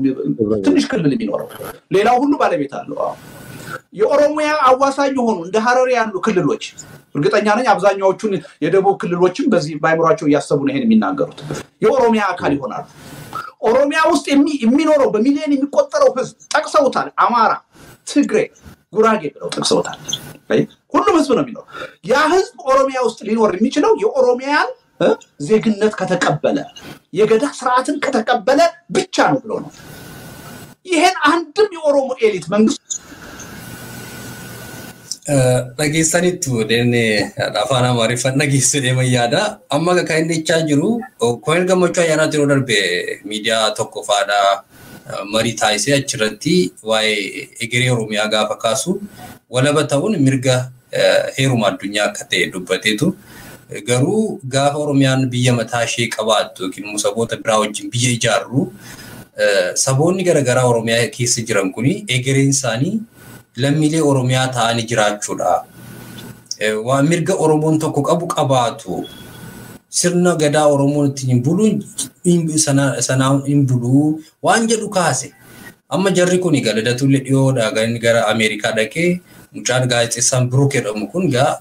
ትንሽ ክልል የሚኖረው፣ ሌላው ሁሉ ባለቤት አለው። አዎ የኦሮሚያ አዋሳኝ የሆኑ እንደ ሐረሪ ያሉ ክልሎች እርግጠኛ ነኝ አብዛኛዎቹን የደቡብ ክልሎችም በዚህ ባይምሯቸው እያሰቡ ነው ይሄን የሚናገሩት፣ የኦሮሚያ አካል ይሆናሉ። ኦሮሚያ ውስጥ የሚኖረው በሚሊዮን የሚቆጠረው ህዝብ ጠቅሰውታል። አማራ፣ ትግሬ፣ ጉራጌ ብለው ጠቅሰውታል። ሁሉም ህዝብ ነው የሚኖረው። ያ ህዝብ ኦሮሚያ ውስጥ ሊኖር የሚችለው የኦሮሚያን ዜግነት ከተቀበለ የገዳ ስርዓትን ከተቀበለ ብቻ ነው ብለው ነው። ይሄን አንድም የኦሮሞ ኤሊት መንግስት Dhageessaniittu deemnee afaan Amaariffaan dhageessu deeman yaada. Amma kan inni jechaa jiru Koloneel Gammachuu Ayyaanaatu yeroo darbe miidiyaa tokko faadha marii taasisee achirratti waa'ee egeree Oromiyaa gaafa kaasu walaba ta'uun mirga heeruma addunyaa akka ta'e dubbateetu garuu gaafa Oromiyaan biyya mataa ishee qabaattu yookiin immoo saboota biraa wajjin biyya ijaarru Saboonni garaagaraa Oromiyaa keessa jiran kuni egereen isaanii lammiilee Oromiyaa ta'anii jiraachuudha. Waan mirga Oromoon tokko qabu qabaatu. Sirna gadaa Oromoon ittiin buluun sanaan hin buluu waan jedhu kaase. Amma jarri kun egaa Lidatullee dhiyoodha gara Ameerikaa dhaqee mucaan gaazexeessaan Biruuk jedhamu kun egaa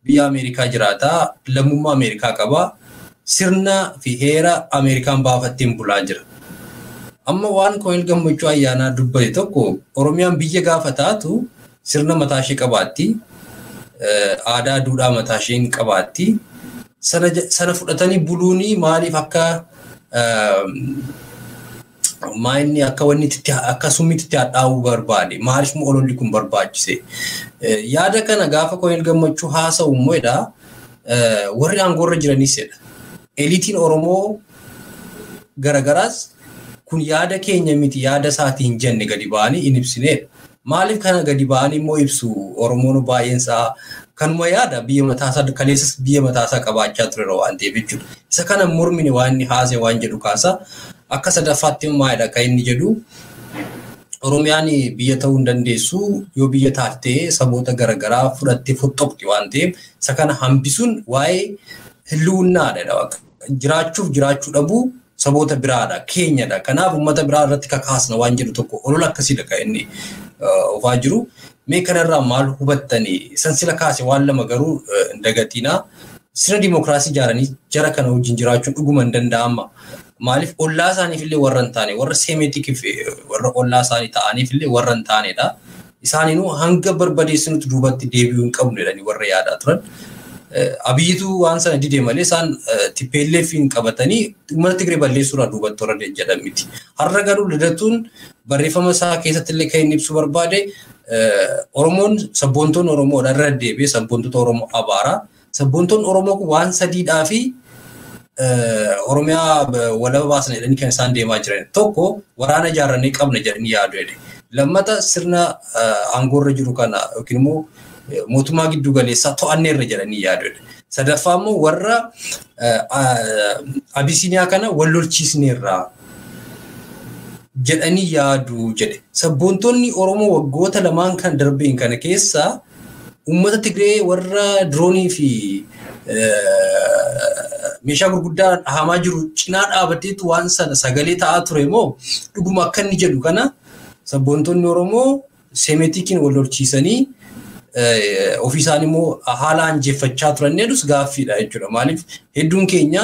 biyya Ameerikaa jiraata, lammummaa Ameerikaa qaba, sirna fi heera Ameerikaan baafatteen bulaa jira. Amma waan Koloneel Gammachuu Ayyaanaa dubbate tokko Oromiyaan biyya gaafa taatu sirna mataa ishee qabaatti, aadaa duudhaa mataa isheen qabaatti. Sana fudhatanii buluuni maaliif akka maayinni akka wanni akka summiitti hadhaa'uu barbaade, maaliif immoo ololli kun barbaachise? Yaada kana gaafa Koloneel Gammachuu haasa'u immoo jedha warri aangoorra jiranis jedha. Eliitiin Oromoo garagaraas kun yaada keenya miti yaada isaatii hin jenne gadi ba'anii hin ibsineedha. Maaliif kana gadi ba'anii immoo ibsu? Oromoon baay'een isaa kanuma yaada biyya mataasaa kaleessas biyya mataasaa qabaachaa ture waan ta'eef jechuudha. Isa kana mormine waan inni haasa'e waan jedhu kaasa. Akka sadaffaatti maalidha kan inni jedhu Oromiyaan biyya ta'uu hin dandeessu yoo biyya taate saboota garaagaraa fudhattee fottoqxi waan ta'eef isa kana hambisuun waa'ee hilluunnaadha. Jiraachuuf jiraachuu dhabuu saboota biraadha, keenyadha. Kanaaf uummata biraa irratti kakaasna waan jedhu tokko olola akkasiidha kan inni oofaa jiru. Mee kanarraa maal hubattanii? San sila kaase waan lama garuu hin dagatiinaa. Sirna dimookiraasii ijaaranii jara kana wajjin jiraachuun dhuguma hin danda'ama. Maaliif ollaa isaaniif illee warra hin taane, warra seemetikiif warra ollaa isaanii ta'aniif illee warra hin taanedha. Isaaninuu hanga barbadeessinutti duubatti deebi'uu hin qabnu jedhanii warra yaadaa turan. Abiyyitu waan sana dide malee isaan TPLF'n qabatanii uummata Tigree balleessuurraa duubatti warra jedhan miti. Har'a garuu Lidatuun barreeffama isaa keessatti illee kan inni ibsu barbaade Oromoon sabboontoon Oromoodha irra deebi'ee sabboontota Oromoo abaara. Sabboontoon Oromoo kun waan sadiidhaa fi Oromiyaa walaba baasan jedhanii kan isaan deemaa jiran. Tokko waraana ijaarrannee qabna jedhanii yaadu jedhe. Lammata sirna aangoorra jiru kana yookiin immoo mootummaa giddu galeessaa to'anneerra jedhanii yaadu jedhe. Sadaffaa immoo warra Abisiiniyaa kana wal lolchiisneerra jedhanii yaadu jedhe. Sabboontonni Oromoo waggoota lamaan kan darbeen kana keessa uummata Tigree warra diroonii fi meeshaa gurguddaa dhahamaa jiru cinaa dhaabateetu waan sana sagalee ta'aa ture moo dhuguma akka inni jedhu kana sabboontonni Oromoo seemetikiin wal lolchiisanii ofii isaanii immoo haala anjeeffachaa turan jedhus gaaffiidha jechuudha. Maaliif hedduun keenya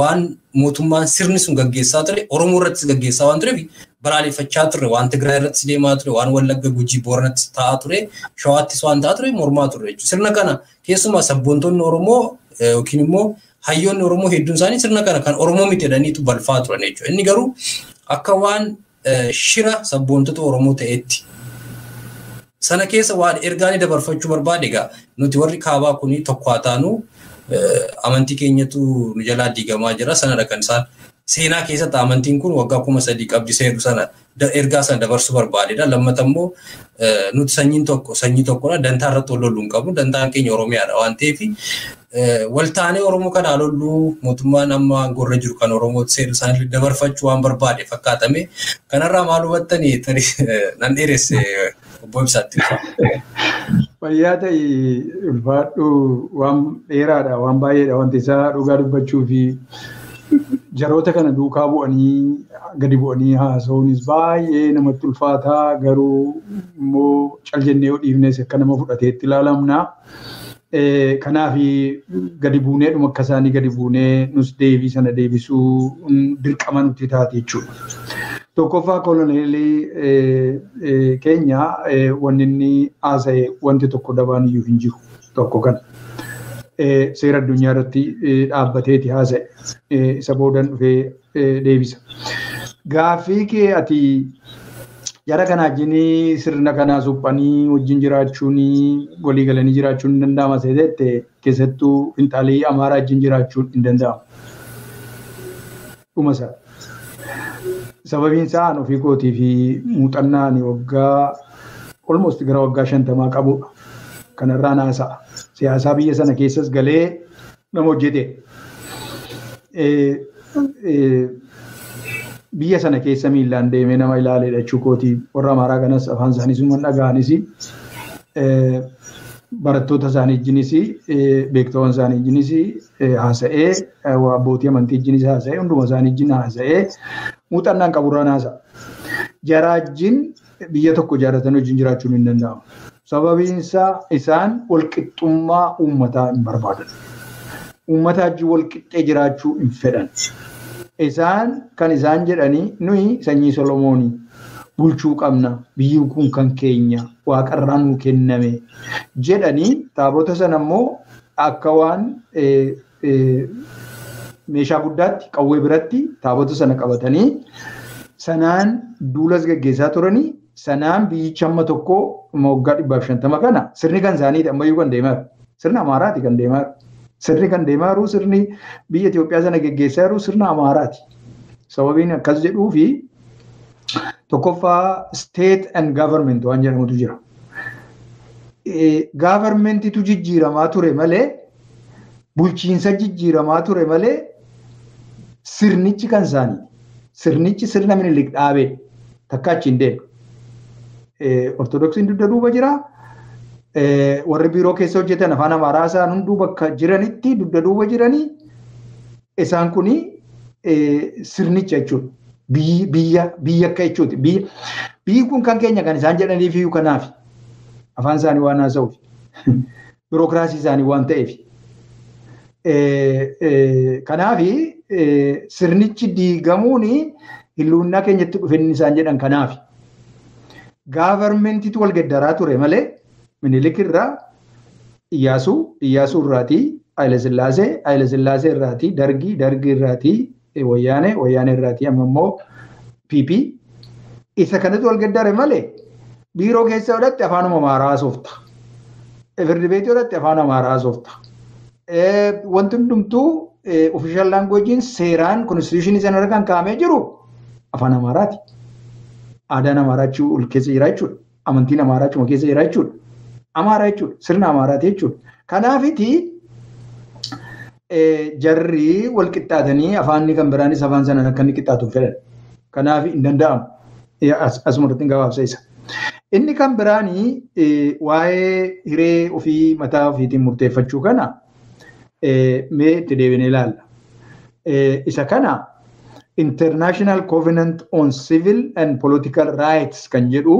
waan mootummaan sirni sun gaggeessaa ture Oromoo irrattis gaggeessaa waan tureef balaaleffachaa turre, waan Tigraay irrattis deemaa ture, waan Wallagga Gujii Booranattis ta'aa ture, Shawaattis waan ta'aa ture mormaa ture jechuudha. Sirna kana keessumaa sabboontonni Oromoo yookiin immoo hayyoonni Oromoo hedduun isaanii sirna kana kan Oromoo miti jedhaniitu balfaa turan jechuudha. Inni garuu akka waan shira sabboontota Oromoo ta'etti sana keessa waan ergaa dabarfachuu barbaade egaa nuti warri kaabaa kuni tokko haa taanu amantii keenyatu nu jalaa diigamaa jira. Sanadha kan isaan seenaa keessatti amantiin kun waggaa 3000 qabdi seeru sana ergaa sana dabarsuu barbaadedha. Lammata immoo nuti sanyiin tokko sanyii tokkodha. Dantaa irratti wal loluu hin qabnu. Dantaan keenya Oromiyaadha waan ta'eef waltaanee Oromoo kana lolluu mootummaan amma aangoorra jiru kan Oromoo seeru sana dabarfachuu waan barbaade fakkaatame. Kanarraa maal hubattanii nan dheeresse obbo Ibsaatti. Fayyaa ta'e ulfaadhu waan dheeraadha waan baay'eedha wanti isaa dhugaa dubbachuu fi jaroota kana duukaa bu'anii gadi bu'anii haasa'uunis baay'ee namatti ulfaataa garuu immoo cal jennee yoo dhiifnes akka nama fudhateetti ilaalamna. Kanaaf gadi buuneedhuma akka isaanii gadi buunee nus deebii sana deebisuu dirqama nutti taate jechuudha. Tokkoffaa koloneelii keenya wanni inni haasa'e wanti tokko dabaan iyyuu hin jiru tokko kana. Seera addunyaa irratti dhaabbateeti haasa'e isa boodan dhufee deebisa. Gaaffii kee ati jara kana wajjin sirna kanaa suphanii wajjin jiraachuun walii galanii jiraachuun hin danda'ama seetette keessattuu finxaalii Amaaraa wajjin jiraachuun hin danda'amu. Dhuma isaa. Sababiin isaa an ofii kootii fi muuxannaan waggaa almost gara waggaa 50 qabudha. Kanarraa naasa'a. Siyaasaa biyya sana keessas galee nama hojjete. Biyya sana keessa miillaan deemee nama ilaaleedha jechuu kooti. Warra Amaaraa kanas afaan isaanii sun dhaga'anis barattoota isaanii wajjinis beektota isaanii wajjinis haasa'ee abbootii amantii wajjinis haasa'ee hunduma isaanii wajjin haasa'ee muuxannaan qaburraan haasa'a. Jaraajjiin biyya tokko ijaarratanii wajjin jiraachuun hin danda'amu. Sababiin isaa isaan walqixxummaa uummataa hin barbaadan. Uummata wajjin walqixxee jiraachuu hin fedhan. Isaan kan isaan jedhanii nuyi sanyii Solomoonii bulchuu qabna, biyyi kun kan keenya, waaqarraa nuu kenname jedhanii taabota sana immoo akka waan meeshaa guddaatti qawwee biratti taabota sana qabatanii sanaan duulas gaggeessaa turanii sanaan biyyicha amma tokko waggaa 150 kana sirni kan isaaniiti ammayyuu kan deemaa jiru. Sirna Amaaraati kan deemaa jiru. Sirni kan deemaa jiru sirni biyya Itoophiyaa sana gaggeessaa jiru sirna Amaaraati. Sababiin akkas jedhuu fi tokkoffaa state and government waan jedhamutu jira. Governmentitu jijjiiramaa ture malee bulchiinsa jijjiiramaa ture malee sirnichi kan isaanii. Sirnichi sirna Minilik dhaabee takka achi hin deemne. Ortodoksiin dugda duuba jira. Warri biiroo keessa hojjetan afaan Amaaraa isaan hunduu bakka jiranitti dugda duuba jiranii isaan kuni sirnicha jechuudha. Biyya akka jechuuti. Biyyi kun kan keenya kan isaan jedhaniif iyyuu kanaaf afaan isaanii waan haasa'uuf birookiraasii isaanii waan ta'eef. Kanaaf sirnichi diigamuun hilluunnaa keenyatti dhufe inni isaan jedhan kanaaf. Gaavarmentiitu wal gaddaraa ture malee Minilik irraa Iyyaasuu, Iyyaasuu irraatii Haayile Sillaasee, Haayile Sillaasee irraatii Dargii, Dargii irraatii Wayyaanee, Wayyaanee irraatii amma immoo PP. Isa kanatu wal gaddare malee biiroo keessa godhatte afaanuma Amaaraa haasofta. Firdi beetii godhatte afaan Amaaraa haasofta. Wanti hundumtuu official language'n seeraan constitution sana irra kan kaa'amee jiru afaan Amaaraati. Aadaan Amaaraa ol keessa jira jechuudha. Amantiin Amaaraa achuma keessa jira jechuudha. Amaaraa jechuudha. Sirna Amaaraati jechuudha. Kanaafiti jarri wal qixxaatanii afaanni kan biraanis afaan sanaan akka inni qixxaatu fedhan. Kanaaf hin danda'amu. Asuma irratti gabaabsa isa. Inni kan biraanii waa'ee hiree ofii mataa ofiitiin murteeffachuu kana mee itti deebinee ilaalla. Isa kana International Covenant on Civil and Political Rights kan jedhu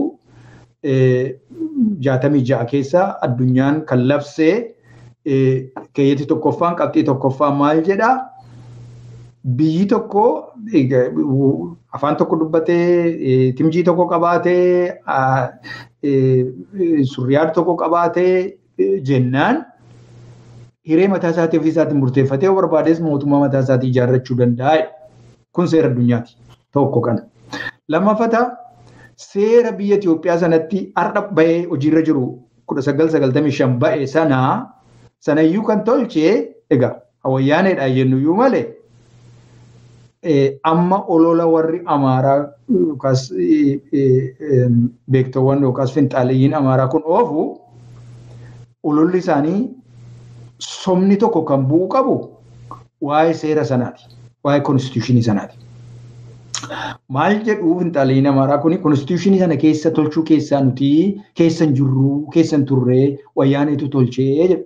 66 keessa addunyaan kan labsee keeyyatti tokkoffaan qabxii tokkoffaan maal jedhaa? Biyyi tokko afaan tokko dubbatee, timjii tokko qabaatee, surriyaad tokko qabaatee jennaan hiree mataa isaatii ofii isaatiin murteeffatee barbaades mootummaa mataa isaatii ijaarrachuu danda'a. Kun seera addunyaati. Tokko kana. Lammaffata seera biyya Itoophiyaa sanatti har'a bahee hojiirra jiru 1995 ba'e sanayyuu kan tolchee egaa wayyaaneedha jennuyyuu malee amma olola warri Amaaraa yookaas beektawwan yookaas finxaaliyyiin Amaaraa kun oofu ololli isaanii somni tokko kan bu'u qabu waa'ee seera sanaati. Waa'ee konstituushinii sanaati. Maal jedhu finxaaliyyiin Amaaraa kun konstituushinii sana keessa tolchuu keessaa nuti keessa hin jirru keessa hin turree wayyaaneetu tolchee jedhu.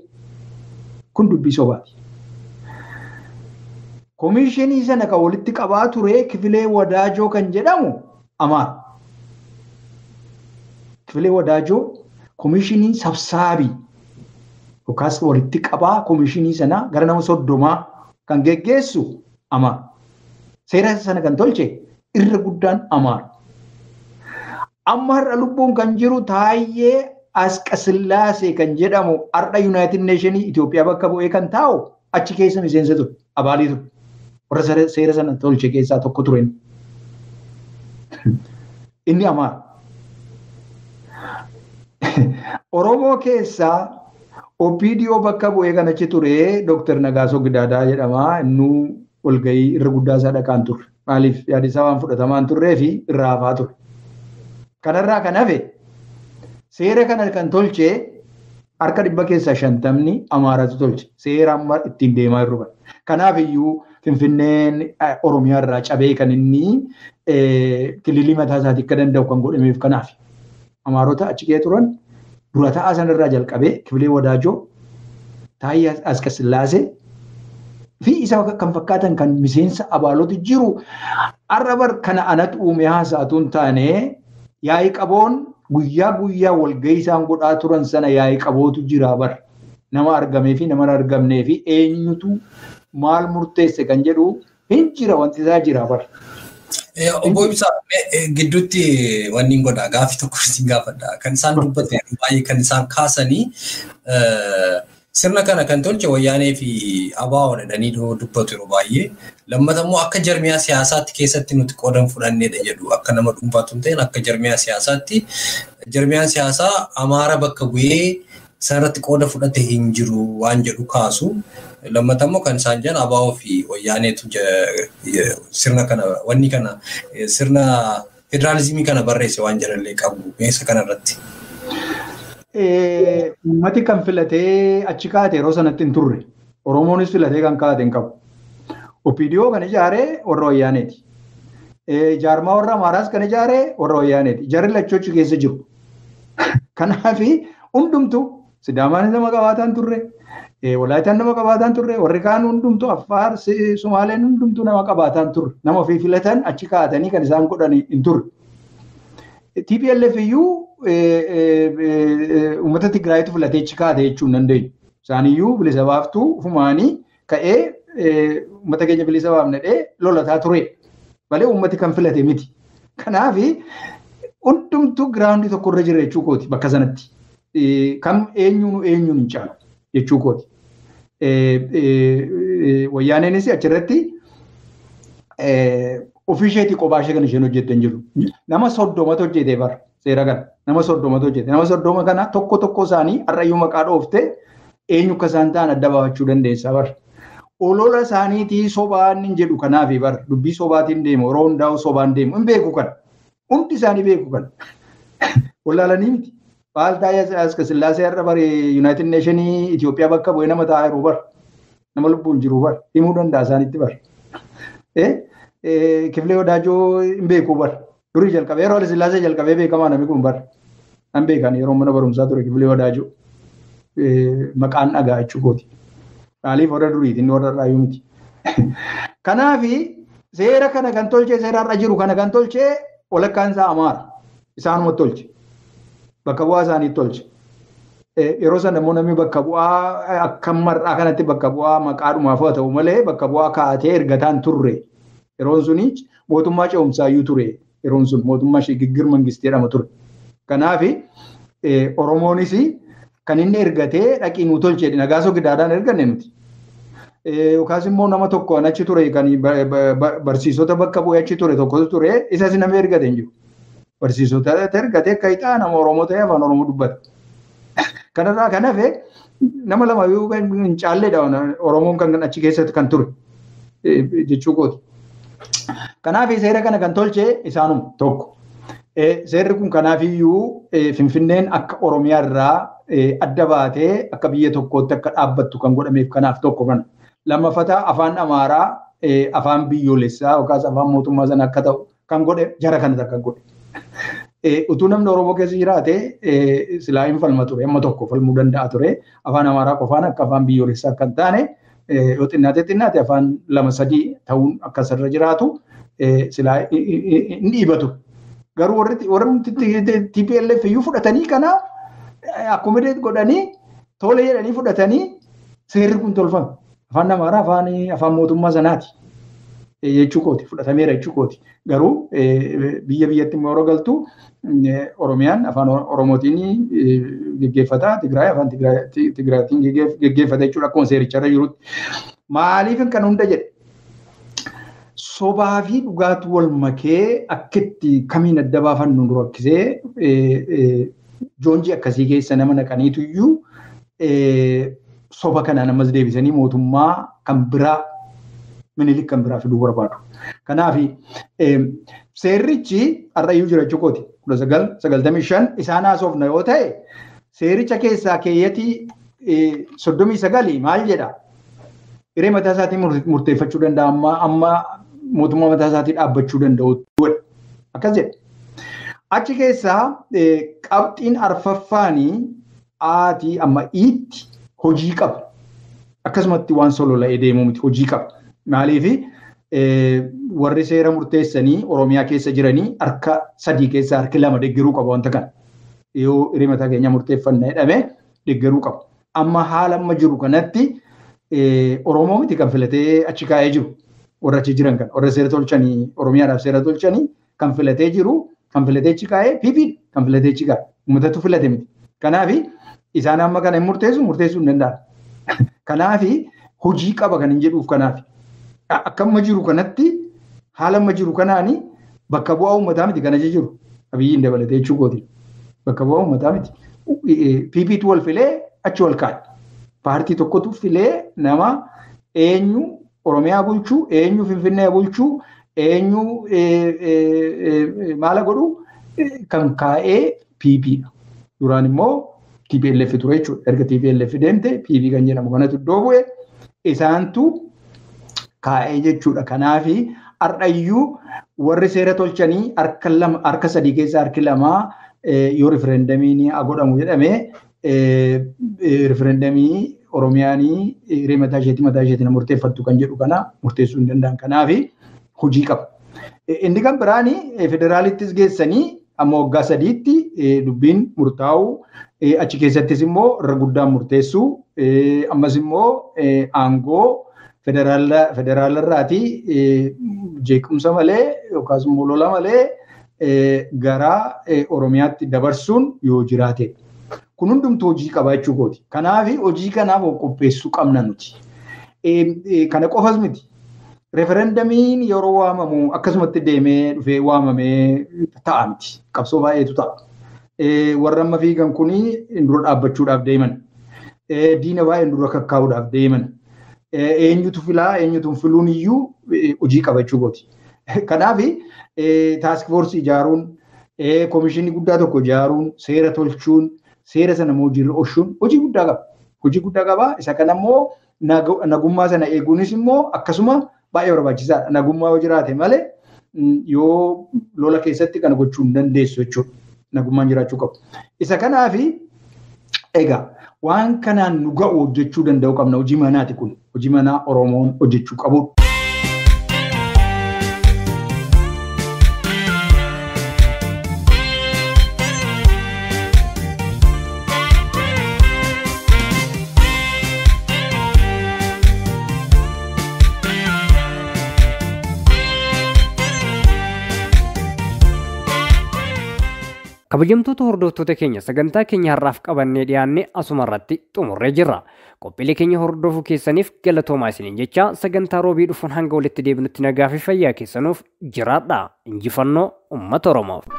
Kun dubbii sobaati. Komishinii sana kan walitti qabaa ture Kifilee Wadaajoo kan jedhamu Amaara. Kifilee Wadaajoo komishinii sabsaabii yookaas walitti qabaa komishinii sana gara nama 30 kan geggeessu Amaara. Seera sana kan tolche irra guddaan Amaara. Amma har'a lubbuun kan jiru Taayyee Asqasillaasee kan jedhamu har'a United Nations Itoophiyaa bakka bu'ee kan taa'u achi keessa miseensa ture, abaalii ture. Warra seera sana tolche keessaa tokko ture. Inni Amaara. Oromoo keessaa OPDO bakka bu'ee kan achi ture Dr. Nagaasoo Gidaadaa jedhama. Innuu walgahii irra guddaa isaa dhaqaan turre. Maaliif yaada isaa waan fudhatamaan turree fi irraa hafaa ture. Kanarraa kan hafe seera kana kan tolche harka 150 keessaa Amaaratu tolche. Seera amma ittiin deemaa jiru kana. Kanaaf iyyuu Finfinneen Oromiyaa irraa cabee kan inni kililii mataa isaatii akka danda'u kan godhameef kanaaf. Amaarota achi kee turan dura ta'aa sanarraa jalqabee Kifilee Wadaajoo, Taayyee Asqasillaasee fi isa kan fakkaatan kan miseensa abaalota jiru har'a bar kana anatu uume haasa'atu hin taane yaa'ii qaboon guyyaa guyyaa walgahii isaan godhaa turan sana yaa'ii qabootu jira bar. Nama argamee fi nama hin argamnee fi eenyutu maal murteesse kan jedhu hin jira wanti isaa jira bar. Obbo Ibsaa gidduutti wanni hin godha gaaffii tokko isin gaafadha. Kan isaan dubbatan yeroo baay'ee kan isaan kaasanii sirna kana kan tolche wayyaanee fi ABO jedhanii dubbatu yeroo baay'ee. Lammataa immoo akka jarmiyaa siyaasaatti keessatti nuti qoodan fudhanneedha jedhu akka nama dhuunfaatu hin ta'in akka jarmiyaa siyaasaatti jarmiyaan siyaasaa Amaara bakka bu'ee sanarratti qooda fudhate hin jiru waan jedhu kaasu. Lammataa immoo kan isaan jedhan ABO fi wayyaaneetu sirna kana wanni kana sirna federaalizimii kana barreesse waan jedhanillee qabu meeshaa kanarratti. Uummati kan filatee achi kaate yeroo sanatti hin turre. Oromoonis filatee kan kaate hin qabu. OPDO kan ijaare warra wayyaaneeti. Jaarmaa warra Amaaraas kan ijaare warra wayyaaneeti. Jarri lachuu achi keessa jiru. Kanaaf hundumtuu Sidaamaanis nama qabaataan turre, Walaayitaan nama qabaataan turre, warri kaan hundumtuu Affaar, Sumaaleen hundumtuu nama qabaataan turre. Nama ofii filatan achi kaatanii kan isaan godhan hin turre. TPLF iyyuu uummata Tigraayitu filatee achi kaate jechuu hin dandeenyu. Isaaniyyuu bilisa baaftuu ufumaanii ka'ee uummata keenya bilisa baafna jedhee lolataa ture. Malee uummati kan filate miti. Kanaaf hundumtuu giraawundii tokkorra jira jechuu kooti bakka sanatti. Kam eenyuun eenyuun hin caalu jechuu kooti. Wayyaaneenis achirratti ofii isheetii kophaa ishee kan isheen hojjette hin jiru. Nama 30 hojjete bara seera kana. Nama 30 hojjete. Nama 30 kana tokko tokko isaanii har'ayyuu maqaa dhooftee eenyu akka isaan ta'an adda baafachuu dandeessa bara. Olola isaaniitii sobaan hin jedhu kanaaf bara dubbii sobaatiin deemu yeroo hundaa'u sobaan deemu hin beeku kana. Hundi isaanii beeku kana. Wallaalanii miti. Baal Taayyee Asqasillaasee har'a bare Yuunaayitid Neeshinii Itoophiyaa bakka bu'ee nama taa'aa jiru bara. Nama lubbuun jiru bara. Himuu danda'a isaanitti bara. Kifilee Wadaajoo hin beeku bara. Durii jalqabee yeroo Haayilasillaasee jalqabee beekamaa namni kun bara. Nan beekan yeroo mana barumsaa ture Kifilee Wadaajoo. Maqaan dhagaa jechuu kooti. Maaliif warra duriiti inni warra irraayyuu miti. Kanaaf seera kana kan tolchee seera har'a jiru kana kan tolchee walakkaan isaa Amaara. Isaanuma tolche. Bakka bu'aa isaanii tolche. Yeroo sana immoo namni bakka bu'aa akka mar'aa kanatti bakka bu'aa maqaadhumaaf haa ta'u malee bakka bu'aa kaa'atee ergataan turre. Yeroon suni mootummaa ce'umsaayyuu ture. Yeroon sun mootummaa Shigiggir Mangistii jedhama ture. Kanaaf Oromoonis kan inni ergatee dhaqii nuu tolchee Nagaasoo Gidaadhaan erganne nuti. Yookaas immoo nama tokko achi ture kan barsiisota bakka bu'ee achi ture tokkotu ture isas nama ergate hin jiru. Barsiisota ergatee akka ixaa nama Oromoo ta'e afaan Oromoo dubbata. Kanarraa kan hafe nama lama yoo hin caalleedha Oromoon kan achi keessatti kan ture jechuu kooti. Kanaaf seera kana kan tolche isaanuma tokko. Seerri kun kanaafiyyuu Finfinneen akka Oromiyaa irraa adda baatee akka biyya tokkootti akka dhaabbattu kan godhameef kanaaf tokko kana. Lammaffaa afaan Amaaraa afaan biyyoolessaa yookaas afaan mootummaa sana akka ta'u kan godhe jara kanatu akka godhe. Utuu namni Oromoo keessa jiraate silaa hin falma ture amma tokko falmuu danda'a ture afaan Amaaraa qofaan akka afaan biyyoolessaa akka hin taane yoo xinnaate xinnaate afaan 2 3 ta'uun akka isarra jiraatu silaa hin dhiibatu. Garuu warri TPLF iyyuu fudhatanii kana accommodate godhanii tole jedhanii fudhatanii seerri kun tolfame. Afaan Amaaraa afaan mootummaa sanaati jechuu kooti fudhatameera jechuu kooti. Garuu biyya biyyatti immoo yeroo galtu Oromiyaan afaan Oromootiin geggeeffata Tigraay afaan Tigraatiin geggeeffata jechuudha akkuma seericharra jirutti. Maaliif kan hunda jedhe? Sobaa fi dhugaatu wal makee akkitti kamiin adda baafannu nu rakkisee joonjii akkasii keessa nama naqaniitu iyyuu soba kana namas deebisanii mootummaa kan biraa Minilik kan biraa fiduu barbaadu. Kanaaf seerrichi har'ayyuu jira jechuu kooti. 1995 isaan haasofna yoo ta'e seericha keessaa keeyyatii 39 maal jedha? Hiree mataa isaatii murteeffachuu danda'a amma mootummaa mataa isaatii dhaabbachuu danda'u. Akkas jedha. Achi keessaa qabxiin arfaffaanii aatii amma iitti hojii qaba. Akkasumatti waan solola'ee deemuu miti hojii qaba. Maaliif warri seera murteessanii Oromiyaa keessa jiranii harka 3 keessaa harki 2 deeggaruu qaba wanta kana. Yoo hiree mataa keenya murteeffanna jedhame deeggaruu qaba. Amma haala amma jiru kanatti Oromoo miti kan filatee achi kaa'ee jiru. Warra achi jiran kan warra seera tolchanii Oromiyaadhaaf seera tolchanii kan filatee jiru kan filatee achi kaa'ee PP kan filatee achi kaa'e. Uummatatu filate miti. Kanaaf isaan amma kana hin murteessuu hin danda'an. Kanaaf hojii qaba kan hin jedhuuf kanaaf. Akka amma jiru kanatti haala amma jiru kanaani bakka bu'aa uummataa miti kan achi jiru. Abiyyiin dabalatee jechuu kooti. Bakka bu'aa uummataa miti. PPtu wal filee achi wal kaa'e. Paartii tokkotu filee nama eenyu Oromiyaa bulchuu, eenyu Finfinnee bulchuu, eenyu maala godhu kan kaa'ee PP dha. Duraan immoo TPLF ture jechuudha. Erga TPLF deemte PP kan jedhamu kanatu iddoo bu'e isaantu kaa'ee jechuudha. Kanaaf har'ayyuu warri seera tolchanii harka 3 keessaa harki 2 yoo rifereendamiin godhamu jedhamee rifereendamii Oromiyaanii hiree mataa isheetiin murteeffattu kan jedhu kana murteessuu hin danda'an. Kanaaf hojii qaba. Inni kan biraani federaalittis geessanii amma waggaa 3tti dubbiin murtaa'u achi keessattis immoo irra guddaan murteessuu ammas immoo aangoo federaalarraatii jeequmsa malee yookaas immoo lola malee gara Oromiyaatti dabarsuun yoo jiraate. Kun hundumtuu hojii qaba jechuu kooti. Kanaaf hojii kanaaf qopheessuu qabna nuti. Kana qofas miti. Referendamiin yeroo waamamu akkasumatti deemee dhufee waamamee ta'a miti. Qabsoo baay'eetu ta'a. Warra amma fiigan kuni dura dhaabbachuudhaaf deeman. Diina baay'een dura kakkaa'uudhaaf deeman. Eenyutu filaa eenyutu filuun iyyuu hojii qaba jechuu kooti. Kanaaf taask foorsii ijaaruun, koomishinii guddaa tokko ijaaruun, seera tolchuun, seera sana immoo hojiirra oolchuun hojii guddaa qaba. Hojii guddaa qaba. Isa kana immoo nagummaa sana eeguunis immoo akkasuma baay'ee barbaachisaadha. Nagummaa yoo jiraate malee yoo lola keessatti kana gochuu hin dandeessu jechuudha. Nagummaan jiraachuu qabu. Isa kanaaf egaa waan kanaan nu ga'u hojjechuu danda'u qabna. Hojii manaati kun. Hojii manaa Oromoon hojjechuu qabudha. Kabajamtoota hordoftoota keenya sagantaa keenya har'aaf qabannee dhiyaanne asuma irratti xumurree jirra. Qophiilee keenya hordofuu keessaniif galatoomaa isiniin jecha sagantaa roobii dhufuun hanga walitti deebinutti nagaa fi fayyaa keessanuuf jiraadha. Injifannoo uummata Oromoof.